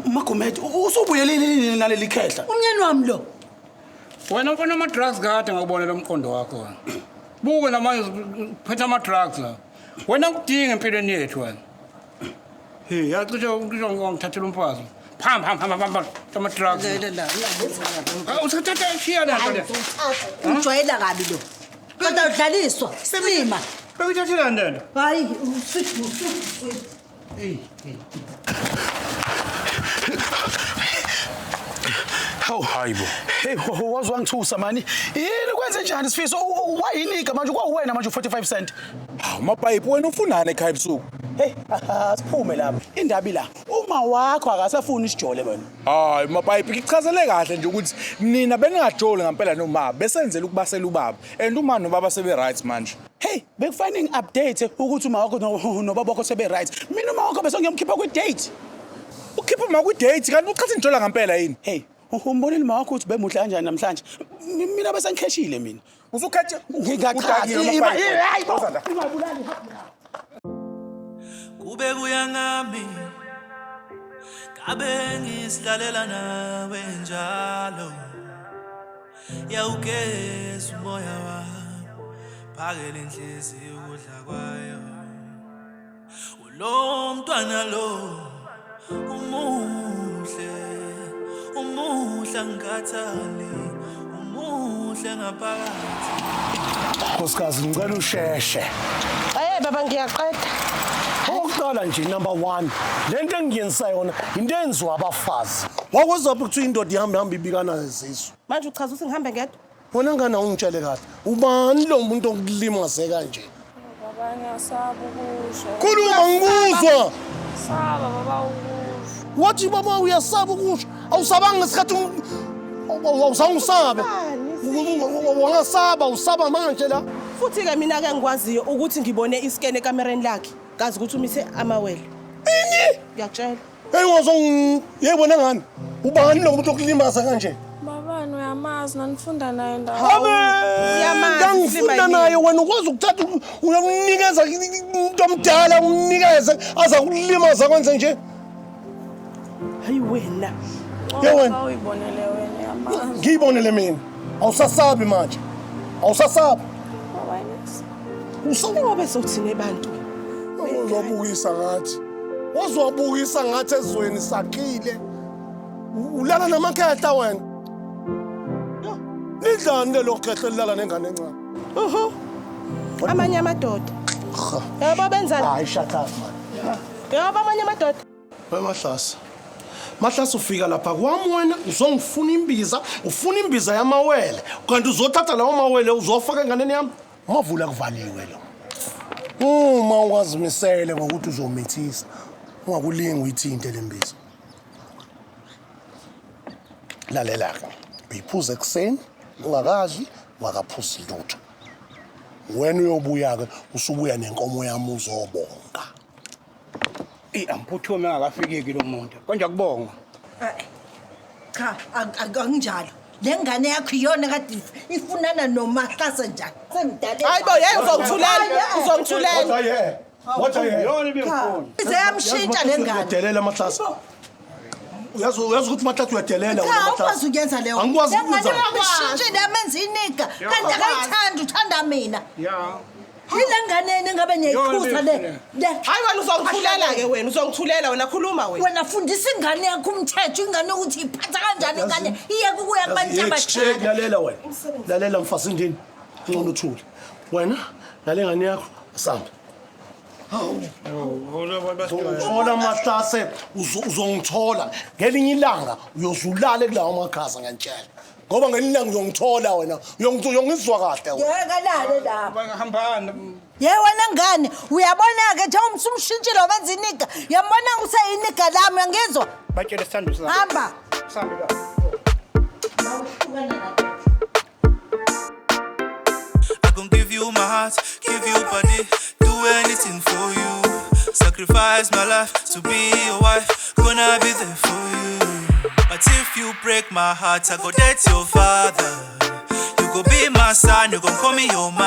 Magumede, usubuyelile nini naleli khehla? Umnyeni wami lo. Wena ufuna ama-drugs kade ngakubona lo mqondo wakho. Buke namanje uphethe ama-drugs la. Wena ngikudinga empilweni yethu wena. Hey, yacishe cishe ngithathela umfazi. Pham pham pham pham pham ama-drugs. Usathatha ishiya le nto le. Ujwayela kabi lo. Kodwa udlaliswa silima. Bekuthathelani le nto? Hayi, uswidi uswidi. Hey. Hawu hayibo. Hey, wazi wangithusa mani. Yini kwenze njani Sifiso? Wayinika manje kwawena manje u45 cent. Hawu mapayipi wena ufunani ekhaya ebusuku? Hey, siphume lapha. Indaba ila. Uma wakho akasafuni isijole wena. Hayi mapayipi ngichazele kahle nje ukuthi nina beningajoli ngempela noma besenzela ukubasela ubaba and uma nobaba sebe right manje. Hey, bekufanele ngi-update ukuthi uma wakho nobaba wakho sebe right. Mina uma wakho bese ngiyomkhipha kwi-date. Ukhipha uma kwi-date kanti uchaza ngijola ngempela yini? Hey, umbonile uma wakho ukuthi bemuhle kanjani namhlanje? Mina bese ngikheshile mina. Usukhethe ngingachaza. Ingabulali. Kube kuya ngami kabe ngisilalela nawe njalo yawugeza umoya wami phakele inhliziyo ukudla kwayo ulo mntwana lo umuhle umuhle angikhathali umuhle ngaphakathi. Nkosikazi ngicela usheshe. Eh baba ngiyaqeda. Okokuqala nje number 1, lento engiyenzisa yona into enziwa abafazi. Wakwezaphi kuthiwa indoda ihambe hamba ibikana nezisu. Manje uchaza ukuthi ngihambe ngedwa? Wena ngane awungitshele kahle. Ubani lo muntu okulimaze kanje? Baba ngiyasaba ukusho. Khuluma ngikuzwa. Saba baba ukusho. Wathi baba uyasaba ukusho. Awusabanga ngesikhathi awuzange usabe. Wangasaba usaba manje la. Futhi-ke mina-ke ngikwaziyo ukuthi ngibone iskene ekamereni lakhe. Ngazi ukuthi umise amawele. Ini? Ngiyakutshela. Hey wazong yebona ngani? Ubani lo muntu okulimaza kanje? Babani uyamazi nanifunda naye ndawo. Habe! Ngangifunda naye wena ukwazi ukuthatha uyamnikeza umuntu omdala umnikeze aza kulimaza kwenze nje. Hayi wena. Ye wena. Uyibonele wena uyamazi. Ngiyibonele mina. Awusasabi manje. Awusasabi. Baba yes. Usobe sothini abantu? Uzobukisa ngathi. Wazobukisa ngathi ezweni sakhile. Ulala namakhehla wena. Nidlani lelo khehla elilala nengane encane? Uhu. Amanye amadoda. Yabo benzani? Hayi shut up man. Yabo amanye amadoda. Mahlasa. Mahlasa ufika lapha kwami wena uzongifuna imbiza, ufuna imbiza yamawele. Kanti uzothatha lawo mawele uzofaka enganeni yami. Mavula kuvaliwe lo. Uma ungazimisele ngokuthi uzomithisa, ungakulingi uyithinte le mbiza. Lalela-ke, uyiphuza ekuseni, ungakadli, ungakaphuzi lutho. Wena uyobuya-ke usubuya nenkomo yami uzobonga. Eyi angiphuthume engakafikiki lo muntu. Konje kubonga. Cha, akunjalo. Le ngane yakho iyona kade ifunana noMahlase njalo. Semdala. Hayi bo, yey uzongithulela, uzongithulela. What aye? What aye? Yona ibingifuna. Ize yamshintsha le ngane. Uyadelela Mahlase. Uyazi ukuthi Mahlase uyadelela Cha, wena Mahlase. awukwazi ukuyenza leyo. Angikwazi Le ngane ukuyenza. uyamshintshile yamenza iniga. Kanti akayithandi uthanda mina. Ya. Yile ngane yeni engabe niyayikhuza le. Hayi wena uzongithulela ke wena, uzongithulela wena khuluma wena. Wena fundisa ingane yakho umthetho, ingane ukuthi iphatha kanjani ingane iyeke ukuya kubantu abadala. Lalela wena. Lalela mfazindini. Ngcono uthule. Wena nale ngane yakho asambe. Hawu. Uzongithola Mahlase, uzongithola. Ngelinye ilanga uyozulala kulawo makhaza ngiyantshela. Ngoba ngelinye ilanga uyongithola wena. Uyongizwa kahle wena. Ngeke lale lapha. Hambani. Ye wena ngane, uyabona-ke njengoba usumshintshile wabenza iniga. Uyambona useyiniga lami, uyangizwa? Batshele sithando sami. Hamba. Sambe la. I gon' give you my heart, give you body, do anything for you. Sacrifice my life to be your wife, gonna be there for you. But if you break my heart, I go date your father. You go be my son, you gon' call me your mother.